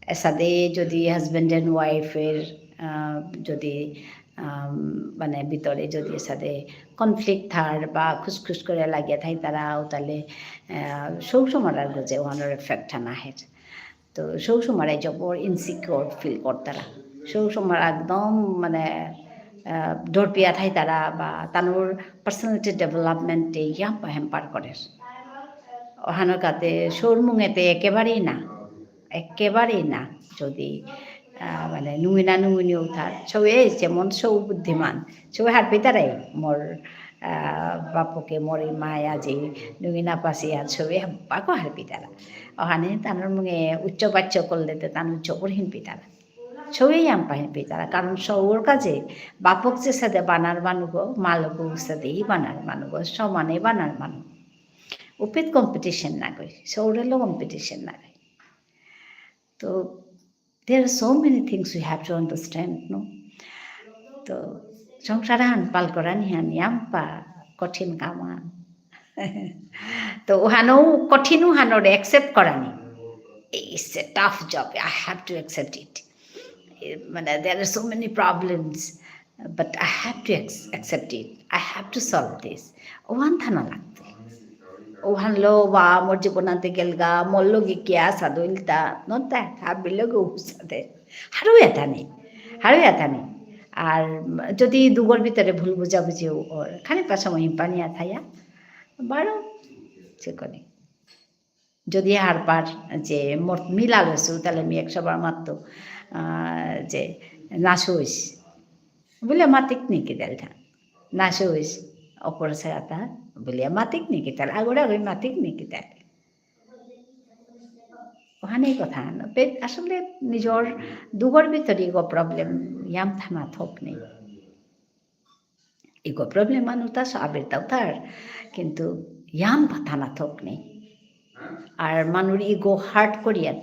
এসাদে যদি husband and wife এর, আহ, যদি, আহ, মানে ভিতরে যদি এসাদে conflict থার বা খুসখুস করে লাগিয়া থাইতারা, ও তাহলে, আহ, সৌ সমারার গজে ওহানর effect হান আহের। তো সৌ সমারে জবর insecure feel করতারা। সৌ সমার একদম মানে, আহ, ডর পিয়া থাইতারা বা তানুর personality development এ ইয়াম hamper করে। অহানর কাতে সৌর মুঙেতে একেবারেই না, একেবারেই না। যদি, আহ, মানে নুঙিনা নুঙিনি উঠার, সৌয়ে যেমন সৌ বুদ্ধিমান, সৌয়ে হারপিতারাই মোর, আহ, বাপকে মোর এই মায় আজি নুঙিনা পাসি আর সৌয়ে বাকো হারপিতারা। অহানে তানুর মুঙে উচ্চ বাচ্য করলে তে তানু জবর হিনপিতারা। সৌয়ে ইয়াম্পা হিনপিতারা। কারণ সৌর কাজে বাপক যে সাদে বানার মানুগো, মালকও সাদেই বানার মানুগো, সমানে বানার মানু। উপিত competition না কই, সৌরেলো competition না কই। তো, there are so many things we have to understand, no? তো, সংসারহান পাল করানিহান ইয়াম্পা কঠিন কামহান। তো, ওহানো কঠিন ওহানোরে accept করানি। It's a tough job, I have to accept it. এ, মানে, there are so many problems, but I have to ex-, accept it. I have to solve this. ওহান থানা লাগতে। ওহান লো বা মোর জীবনান্তে গেলগা, মোর লগে কিয়া সাদইলতা, নতা, হাবির লগে উসাদে। হারু এতা নেই, হারু এতা নেই। আর যদি দুগর ভিতরে ভুল বুঝাবুঝি ওর, খানিকটা সময় হিম্পানিয়া থাইয়া, বারো, সে করি। যদি হারপার যে মোর মিলা লসু, তাহলে মি একশো বার মাততো, আহ, যে নাসুইস। বুলে মাতিক নি কিতাল থা। নাসুইস, অপর সেরাতা, বুলে মাতিক নি কিতাল। আগরে আগই মাতিক নি কিতাল। ওহানেই কথা। বে-, আসলে নিজর দুগর ভিতরে গো problem, ইয়াম থানা থক নেই। Ego problem মানু তা সবের তাও তার, কিন্তু ইয়াম পাতা না থক নেই। আর মানুর ego hurt করিয়া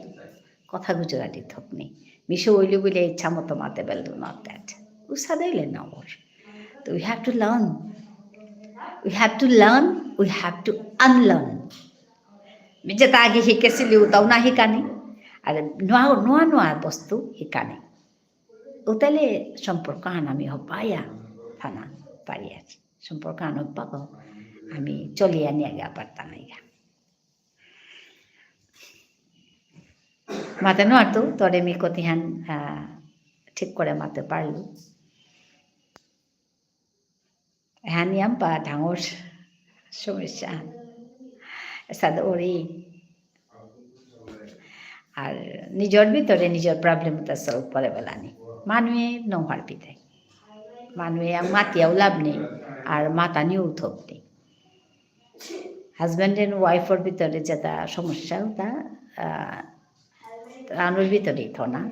কথা গুজরাটি থক নেই। মিশে হইলে বুলে ইচ্ছা মতো মাতে বেল do not that। উসাদেইলে না ওর। তো we have to learn। We have to learn, we have to unlearn। Me যেতা আগে হিকেসিলি উতাও না হিকানি। আর নোয়া, নোয়া, নোয়া বস্তু হিকানি। উতালে সম্পর্ক আন আমি হবায়া থানা পারিয়ার। সম্পর্ক আন হবাক আমি চলিয়া নিয়াগা পারতাঙাইগা। মাতে নুয়ারতু, তরে মি কতিহান, আহ, ঠিক করে মাতে পারলু। এহান ইয়াম্পা ডাঙর সমস্যা। এসাদে ওরি। আর নিজর ভিতরে নিজর problem তা solve করে বেলানি। মানুয়ে নোহার পিতাই। মানুয়ে আম মাতিয়াও লাভ নেই। আর মাতানিও উঠোক নেই। Husband and wife র ভিতরে যেতা সমস্যা ওতা, আহ, তানুর ভিতরেই থনা।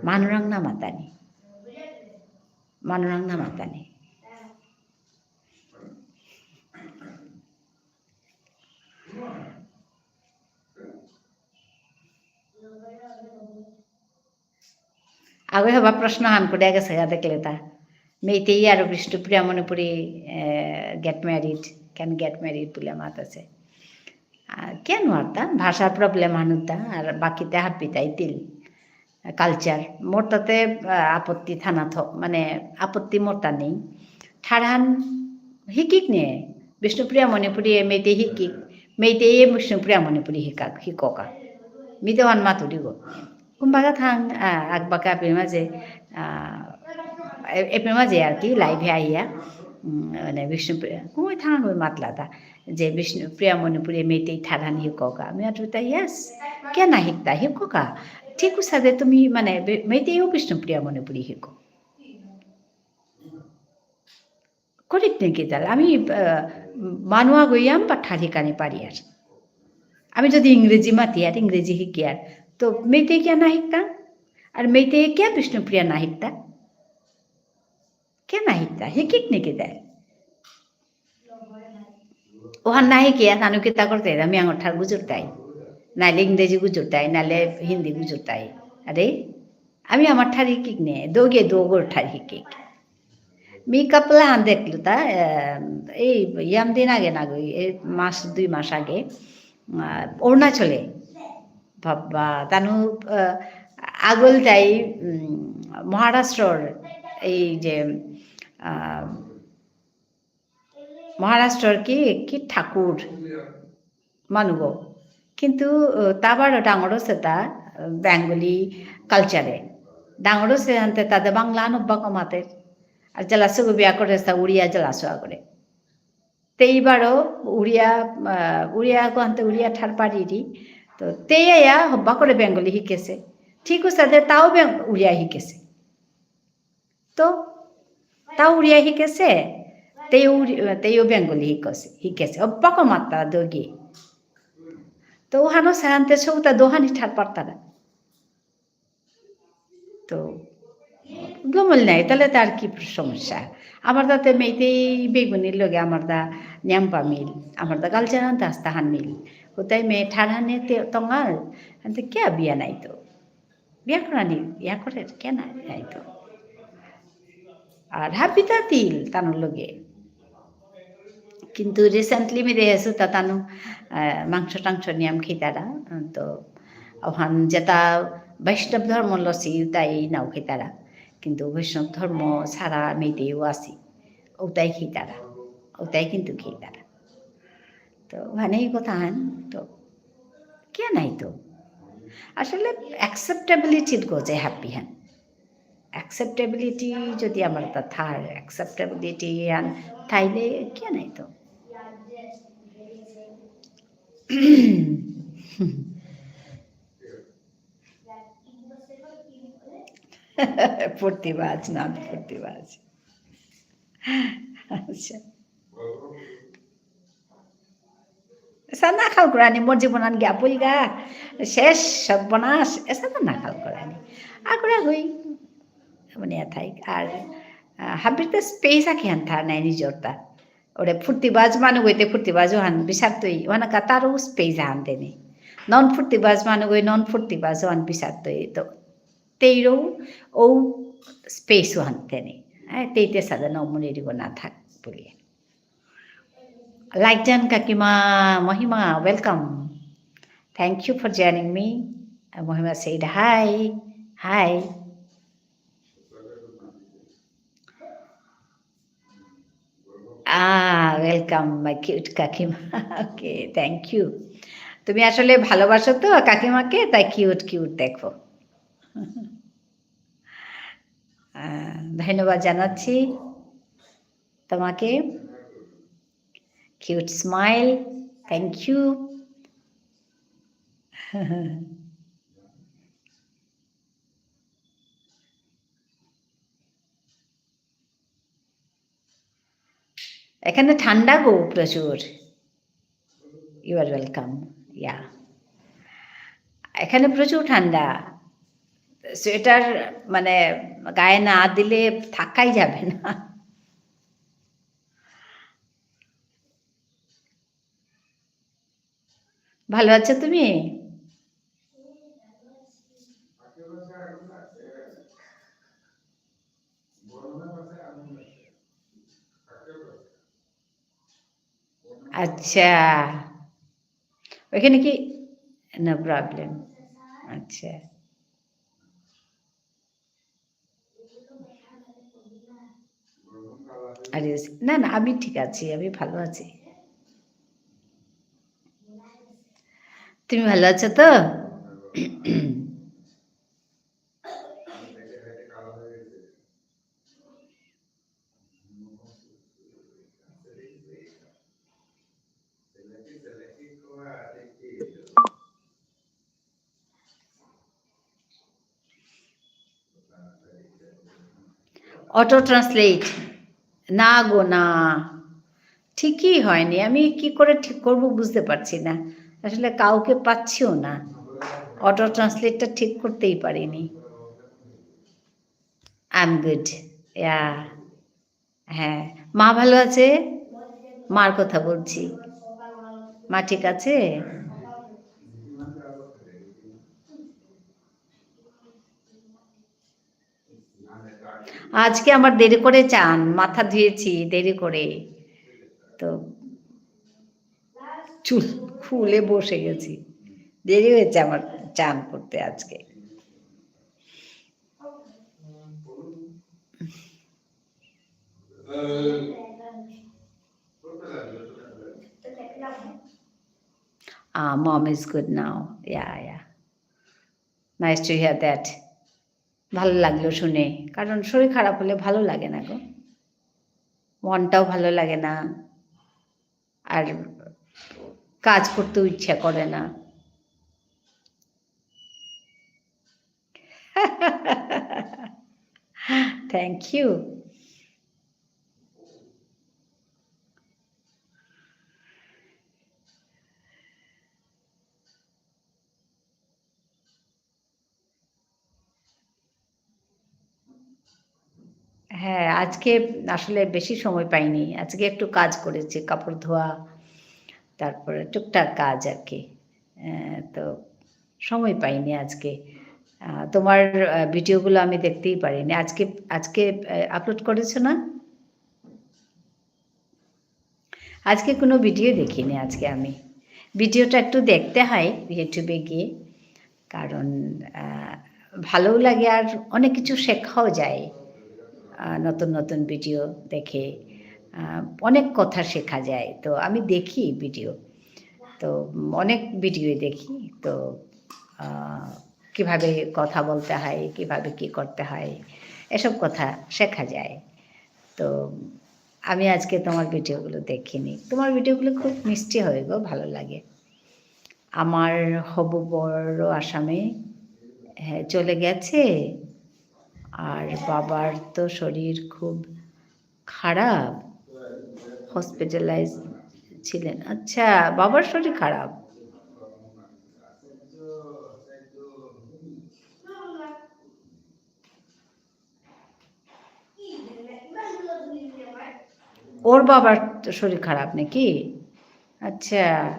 মানুরাং না মাতানি। মানুরাং না মাতানি। আগে হবা প্রশ্ন হান করে আগে সেগা দেখলে তা। মেইতেই আর বিষ্ণুপ্রিয়া মণিপুরী, এ, get married, can get married বুলে মাত আছে। আহ, কেন আর তা? ভাষার problem হানুতা, আর বাকিতে হাবিতাই তিল। Culture। মোর তাতে, আহ, আপত্তি থানা থক, মানে, আপত্তি মোর তা নেই। ঠারহান হিকিক নে, বিষ্ণুপ্রিয়া মণিপুরী এ মেইতেই হিকিক, মেইতেই এ বিষ্ণুপ্রিয়া মণিপুরী হিকাক, হিককা। মি তো হান মাতুরি গো। কুম্বাকা থাং, আহ, আকবাকা এপের মাঝে, আহ, এ-, এপের মাঝে আর কি live এ আইয়া, উম, মানে, বিষ্ণুপ্রিয়া, কুমাই থাং ওই মাতলাতা। যে বিষ্ণুপ্রিয়া মণিপুরী মেইতেই ঠারহান হিককা। মি আটুতা, "Yes, কিয়া না হিকতা? হিককা।" ঠিক উসাদে তুমি, মানে, বে-, মেইতেইও বিষ্ণুপ্রিয়া মণিপুরী হিকো। করিক নেকি তাহলে? আমি, আহ, মানুয়া গইয়াম বা ঠার হিকানি পারিয়ার। আমি যদি ইংরেজি মাতিয়ার, ইংরেজি হিকিয়ার, তো মেইতেই কিয়া না হিকতা? আর মেইতেই কিয়া বিষ্ণুপ্রিয়া না হিকতা? কিয়া না হিকতা? হিকিক নেকি তাই? ওহান না হিকিয়া তানু কিতা করতে, আমি আঙর ঠার গুজুরতাই। নাইলে ইংরেজি গুজুরতাই, নাইলে হিন্দি গুজুরতাই। আরে, আমি আমার ঠার হিকিক নে, দোগে দোগর ঠার হিকিক। মি কাপলা হান দেখলু তা, আহ, এই ইয়াম দিন আগে না গই, এই মাস, দুই মাস আগে, আহ, অরুণাচলে। বাবা, তানু, আহ, আগল তাই, উম, মহারাষ্ট্রর এই যে, আহ, মহারাষ্ট্রর কি, কি ঠাকুর মানুগো। কিন্তু, আহ, তা বারো ডাঙর সেতা, আহ, Bengali culture এ। ডাঙর সে আনতে তাদের বাংলা আনব্বা কমাতে। আর জেলাসুগো বিয়া করে সে উড়িয়া জেলাসু আগরে। তেই বারো উড়িয়া, আহ, উড়িয়া কহান্তে উড়িয়া ঠার পারিরি। তো তেই আয়া হব্বা করে বেঙ্গলি হিকেসে। ঠিক উসাদে তাও বেং-, উড়িয়া হিকেসে। তো তাও উড়িয়া হিকেসে, তেই উড়ি-, তেইও বেঙ্গলি হিকেসে, হিকেসে। হব্বা কো মাত্রা দোগি। তো উহানো সাহান্তে সৌতা দোহানি ঠার পারতারা। তো, গমল নাই, তাহলে তার কি সমস্যা? আমার তাতে মেইতেই বেগুনির লগে আমার দা নিয়াম্পা মিল, আমার দা গালচারান দাস তাহান মিল। কোথায় মেয়ে ঠারহানে তে-, তঙ্গাল, আনতে কে বিয়া নাই তো? বিয়া করানি, ইয়া করে, কে নাই, নাই তো? আর হাবিতা তিল তানুর লগে। কিন্তু recently মি দেখেসু তা তানু, আহ, মাংস টাংস নিয়াম খেতারা। তো ওহান যেটা বৈষ্ণব ধর্ম লসি তাই নাও খেতারা। কিন্তু বৈষ্ণব ধর্ম সারা মেইতেইও আসি। ওটাই খেতারা। ওটাই কিন্তু খেতারা। তো ওখানেই কথা হান। তো কে নাই তো? আসলে acceptability-র গজে হাব্বি হান। Acceptability যদি আমার তা থার, acceptability আন থাইলে কে নাই তো? ফুর্তিবাজ, না ফুর্তিবাজ। আচ্ছা। এসা না খাল করানি, মোর জীবন আন গিয়া পুলগা, শেষ, সর্বনাশ, এসা তো না খাল করানি। আগুরা হই, মানে থাই, আর, আহ, হাবির তো space আকে হান থার নাই নিজর তা। ওরে ফুর্তিবাজ মানু গইতে ফুর্তিবাজ ওহান বিচার তৈ, ওহান কাতারও space হান দেনি। Non ফুর্তিবাজ মানু গই non ফুর্তিবাজ ওহান বিচার তৈ, তো তেইরও ও space ওহান দেনি। হ্যাঁ, তেইতে সাদা নমুনে দিব না থাক বলিয়া। লাইটন কাকিমা, মহিমা, welcome. Thank you for joining me. Uh, Mohima said hi. Hi. Ah, welcome, my cute কাকিমা। Okay, thank you. তুমি আসলে ভালোবাসো তো কাকিমাকে, তাই cute cute দেখো। আহ, ধন্যবাদ জানাচ্ছি তোমাকে। Cute smile. Thank you. এখানে ঠান্ডা গো প্রচুর। You are welcome. Yeah. এখানে প্রচুর ঠান্ডা। সোয়েটার মানে গায়ে না দিলে থাকাই যাবে না। ভালো আছো তুমি? আচ্ছা। ওইখানে কি? No problem. আচ্ছা। আরে, না, না, আমি ঠিক আছি, আমি ভালো আছি। তুমি ভালো আছো তো? Auto translate। না গো, না। ঠিকই হয়নি। আমি কি করে ঠিক করব বুঝতে পারছি না। আসলে কাউকে পাচ্ছিও না। Auto translate-টা ঠিক করতেই পারিনি। I'm good. Yeah. হ্যাঁ, মা ভালো আছে? মার কথা বলছি। মা ঠিক আছে? আজকে আমার দেরি করে চান, মাথা ধুয়েছি দেরি করে। তো চুল খুলে বসে গেছি। দেরি হয়েছে আমার চান করতে আজকে। Ah, mom is good now. Yeah, yeah. Nice to hear that. ভালো লাগলো শুনে, কারণ শরীর খারাপ হলে ভালো লাগে না গো, মনটাও ভালো লাগে না। আর কাজ করতেও ইচ্ছা করে না। Thank you. হ্যাঁ, আজকে আসলে বেশি সময় পাইনি। আজকে একটু কাজ করেছি, কাপড় ধোয়া, তারপরে টুকটাক কাজ আর কি। আহ, তো সময় পাইনি আজকে। আহ, তোমার, আহ, video গুলো আমি দেখতেই পারিনি। আজকে, আজকে, আহ, upload করেছো না? আজকে কোনো video দেখিনি আজকে আমি। Video টা একটু দেখতে হয় YouTube এ গিয়ে, কারণ, আহ, ভালোও লাগে আর অনেক কিছু শেখাও যায়। আহ, নতুন নতুন video দেখে, আহ, অনেক কথা শেখা যায়। তো আমি দেখি video, তো অনেক video দেখি। তো, আহ, কিভাবে কথা বলতে হয়, কিভাবে কি করতে হয়, এসব কথা শেখা যায়। তো আমি আজকে তোমার video গুলো দেখিনি। তোমার video গুলো খুব মিষ্টি হয় গো, ভালো লাগে। আমার হবু বড় আসামে, হ্যাঁ, চলে গেছে। আর বাবার তো শরীর খুব খারাপ, hospitalize ছিলেন। আচ্ছা, বাবার শরীর খারাপ। ওর বাবার তো শরীর খারাপ নাকি? আচ্ছা।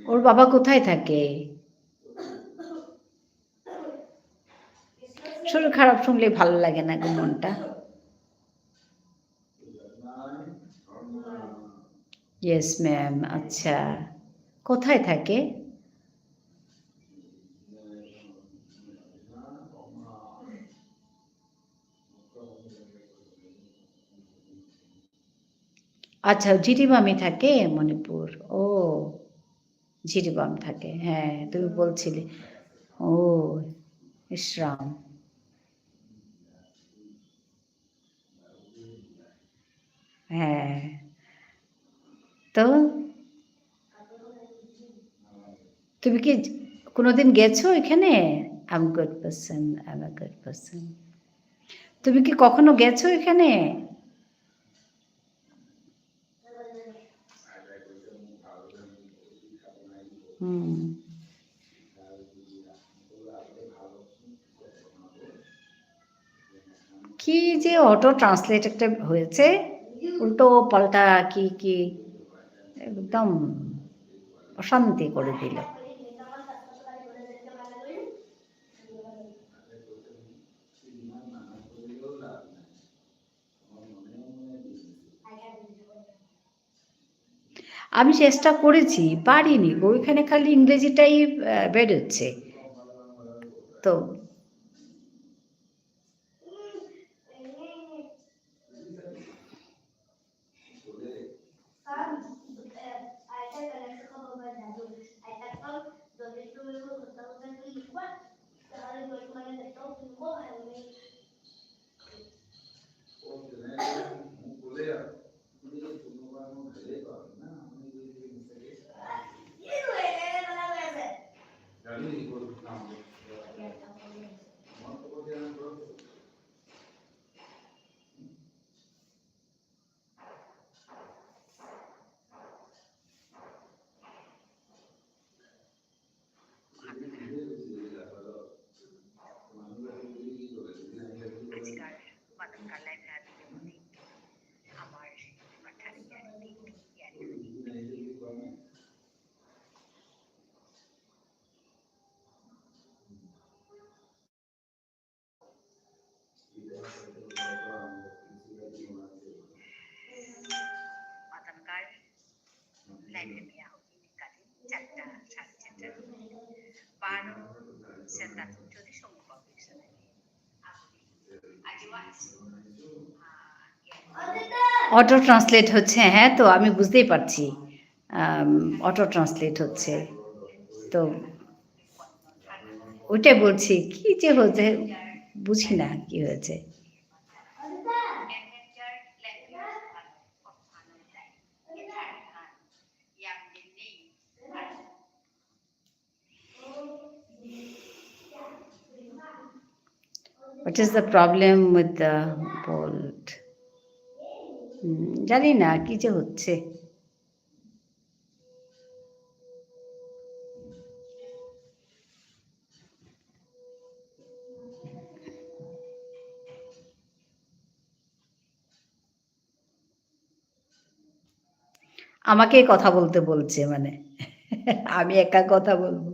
ওর বাবা কোথায় থাকে? শরীর খারাপ শুনলে ভালো লাগে না গো মনটা। Yes, ma'am. আচ্ছা। কোথায় থাকে? আচ্ছা, জিরিবামে থাকে মণিপুর। ও, জিরিবাম থাকে। হ্যাঁ, তুমি বলছিলে। ও, ইসরাম। হ্যাঁ। তো? তুমি কি কোনোদিন গেছো এখানে? I'm good person, I'm a good person. তুমি কি কখনো গেছো এখানে? হুম। কি যে auto translate একটা হয়েছে, উল্টো পাল্টা কি কি, একদম অশান্তি করে দিল। আমি চেষ্টা করেছি, পারিনি গো, ওইখানে খালি ইংরেজিটাই, আহ, বেরোচ্ছে। তো Auto translate হচ্ছে, হ্যাঁ, তো আমি বুঝতেই পারছি। আম, auto translate হচ্ছে। তো ওইটাই বলছি, কি যে হয়েছে, বুঝি না কি হয়েছে। What is the problem with the bolt? হুম, জানি না কি যে হচ্ছে। আমাকে কথা বলতে বলছে, মানে, আমি একা কথা বলবো।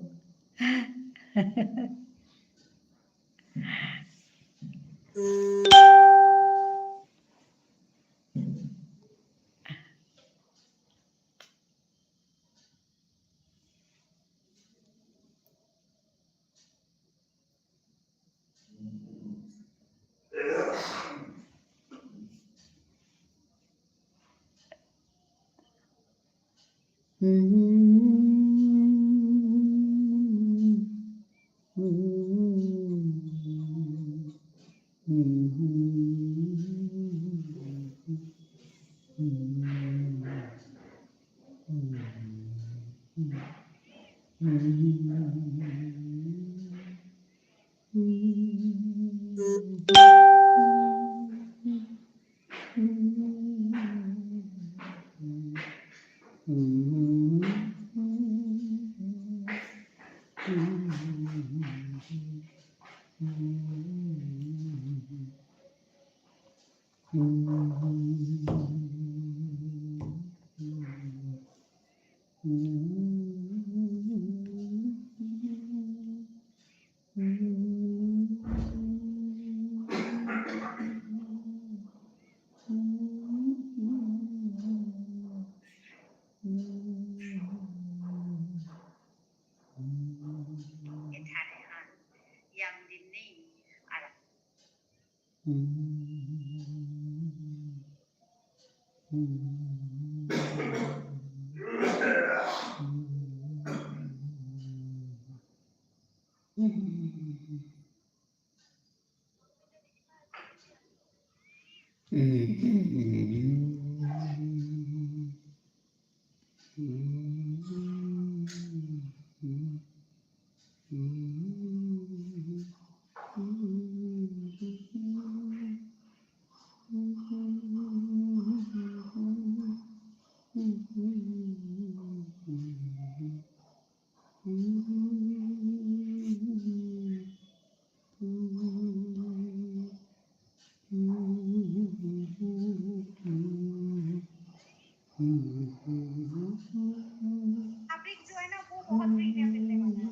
फैब्रिक जो है ना, वो बहुत प्रीमियम मिलने वाला है।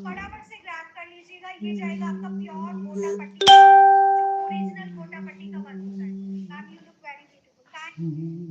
फटाफट से ग्रैब कर लीजिएगा, ये जाएगा आपका प्योर कोटा पट्टी, जो ओरिजिनल कोटा पट्टी का वर्क होता है। Ma'am, you look very beautiful. Thank you.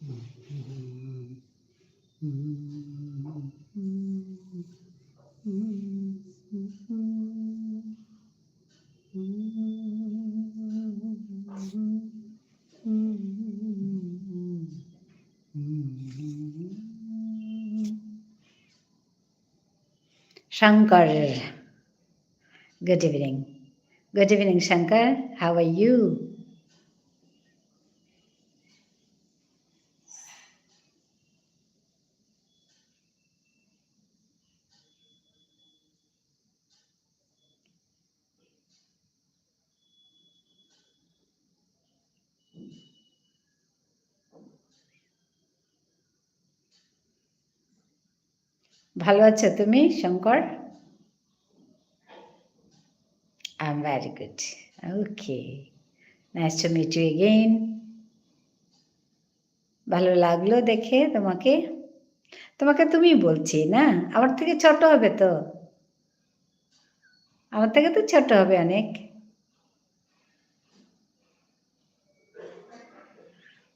Shankar, good evening. Good evening, Shankar. How are you? ভালো আছো তুমি, Shankar? I'm very good. Okay. Nice to meet you again. ভালো লাগলো দেখে তোমাকে। তোমাকে তুমি বলছি না, আমার থেকে ছোট হবে তো। আমার থেকে তো ছোট হবে অনেক।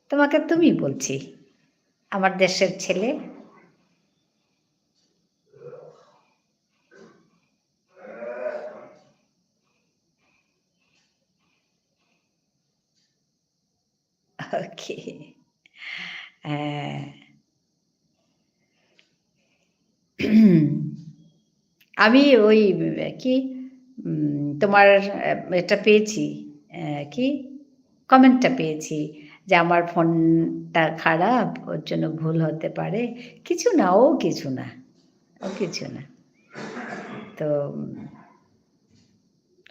তোমাকে তুমি বলছি, আমার দেশের ছেলে। Okay. আহ, আমি ওই, কি, উম, তোমার, আহ, এটা পেয়েছি, আহ, কি, comment টা পেয়েছি যে আমার ফোনটা খারাপ, ওর জন্য ভুল হতে পারে। কিছু না, ও কিছু না, ও কিছু না। তো, উম,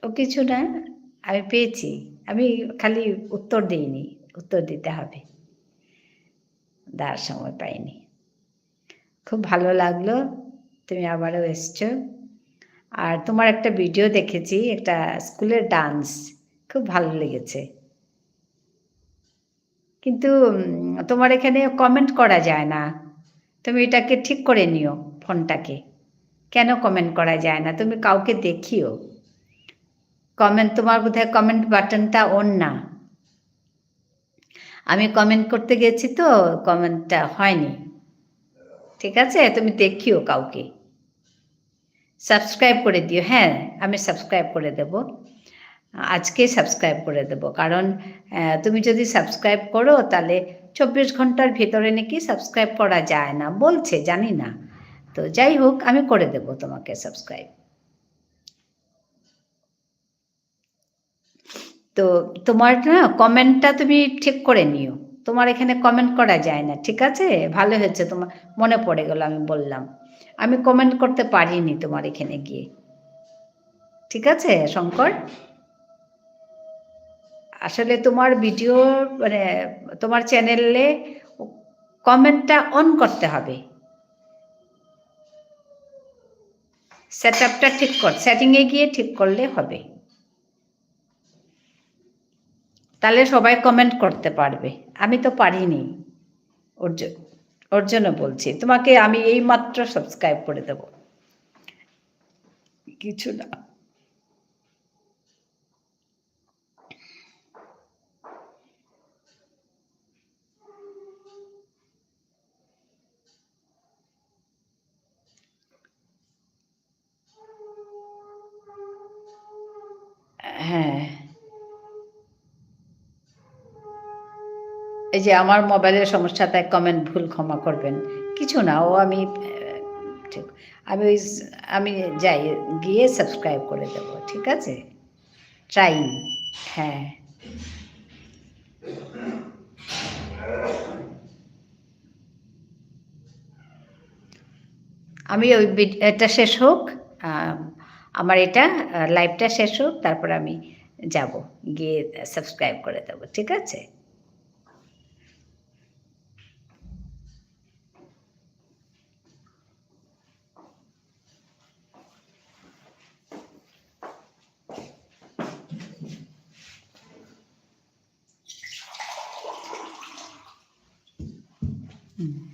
ও কিছু না, আমি পেয়েছি। আমি খালি উত্তর দিইনি, উত্তর দিতে হবে। দেওয়ার সময় পাইনি। খুব ভালো লাগলো, তুমি আবারও এসছো। আর তোমার একটা video দেখেছি, একটা স্কুলের dance, খুব ভালো লেগেছে। কিন্তু, উম, তোমার এখানে comment করা যায় না। তুমি এটাকে ঠিক করে নিও, ফোনটাকে। কেন comment করা যায় না? তুমি কাউকে দেখিও। Comment, তোমার বোধহয় comment button টা on না। আমি comment করতে গেছি তো, comment টা হয়নি। ঠিক আছে? তুমি দেখিও কাউকে। Subscribe করে দিও। হ্যাঁ, আমি subscribe করে দেব। আজকে subscribe করে দেব। কারণ, আহ, তুমি যদি subscribe করো, তাহলে চব্বিশ ঘন্টার ভিতরে নাকি subscribe করা যায় না। বলছে, জানি না। তো যাই হোক, আমি করে দেব তোমাকে subscribe। তো তোমার না comment টা তুমি ঠিক করে নিও। তোমার এখানে comment করা যায় না, ঠিক আছে? ভালো হয়েছে, তোমার মনে পড়ে গেল, আমি বললাম। আমি comment করতে পারিনি তোমার এখানে গিয়ে। ঠিক আছে, শঙ্কর? আসলে তোমার video, মানে, তোমার channel এ comment টা on করতে হবে। Setup টা ঠিক কর, setting এ গিয়ে ঠিক করলে হবে। তাহলে সবাই comment করতে পারবে। আমি তো পারিনি। ওর জ-, ওর জন্য বলছি। তোমাকে আমি এই মাত্র subscribe করে দেব। কিছু না। হ্যাঁ। এই যে আমার মোবাইলের সমস্যা, তাই comment ভুল ক্ষমা করবেন। কিছু না, ও আমি, আহ, ঠিক, আমি ওই স-, আমি যাই, গিয়ে subscribe করে দেব, ঠিক আছে? Trying, হ্যাঁ। আমি ওই ভিড-, এটা শেষ হোক, আহ, আমার এটা, আহ, live টা শেষ হোক, তারপর আমি যাব, গিয়ে subscribe করে দেব, ঠিক আছে? হুম।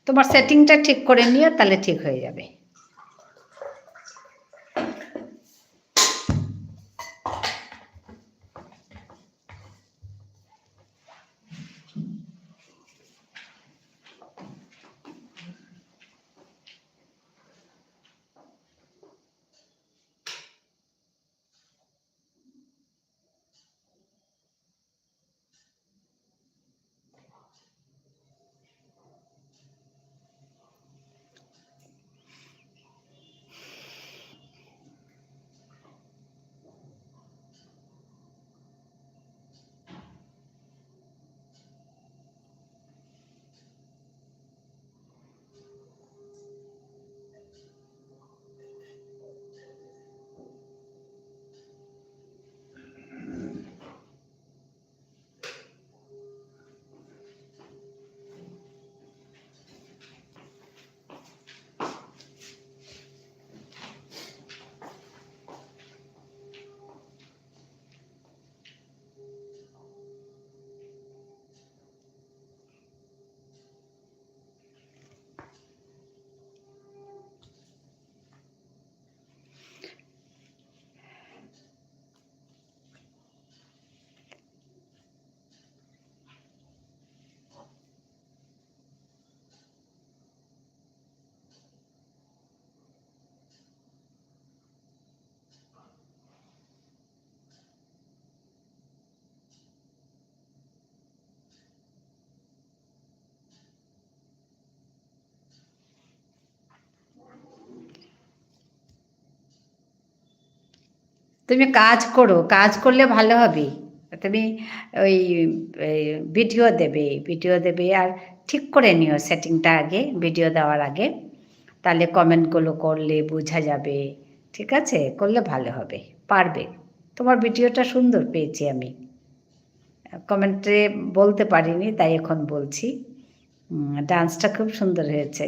তোমার setting টা ঠিক করে নিও, তাহলে ঠিক হয়ে যাবে। তুমি কাজ করো, কাজ করলে ভালো হবে। তুমি ওই, এই ভিডিও দেবে, ভিডিও দেবে আর ঠিক করে নিও সেটিংটা আগে, ভিডিও দেওয়ার আগে। তাহলে কমেন্টগুলো করলে বোঝা যাবে, ঠিক আছে? করলে ভালো হবে, পারবে। তোমার ভিডিওটা সুন্দর পেয়েছি আমি। কমেন্টে বলতে পারিনি, তাই এখন বলছি। উম, ডান্সটা খুব সুন্দর হয়েছে।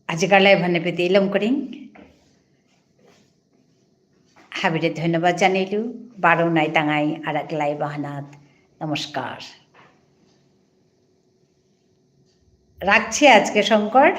আজিকার লাইভ হানে পেতে ইলম করিং। হাবিরে ধন্যবাদ জানাইলু। বারো নাই তাঙাই আর এক লাইভ আহানাত। নমস্কার। রাখছি আজকে শঙ্কর।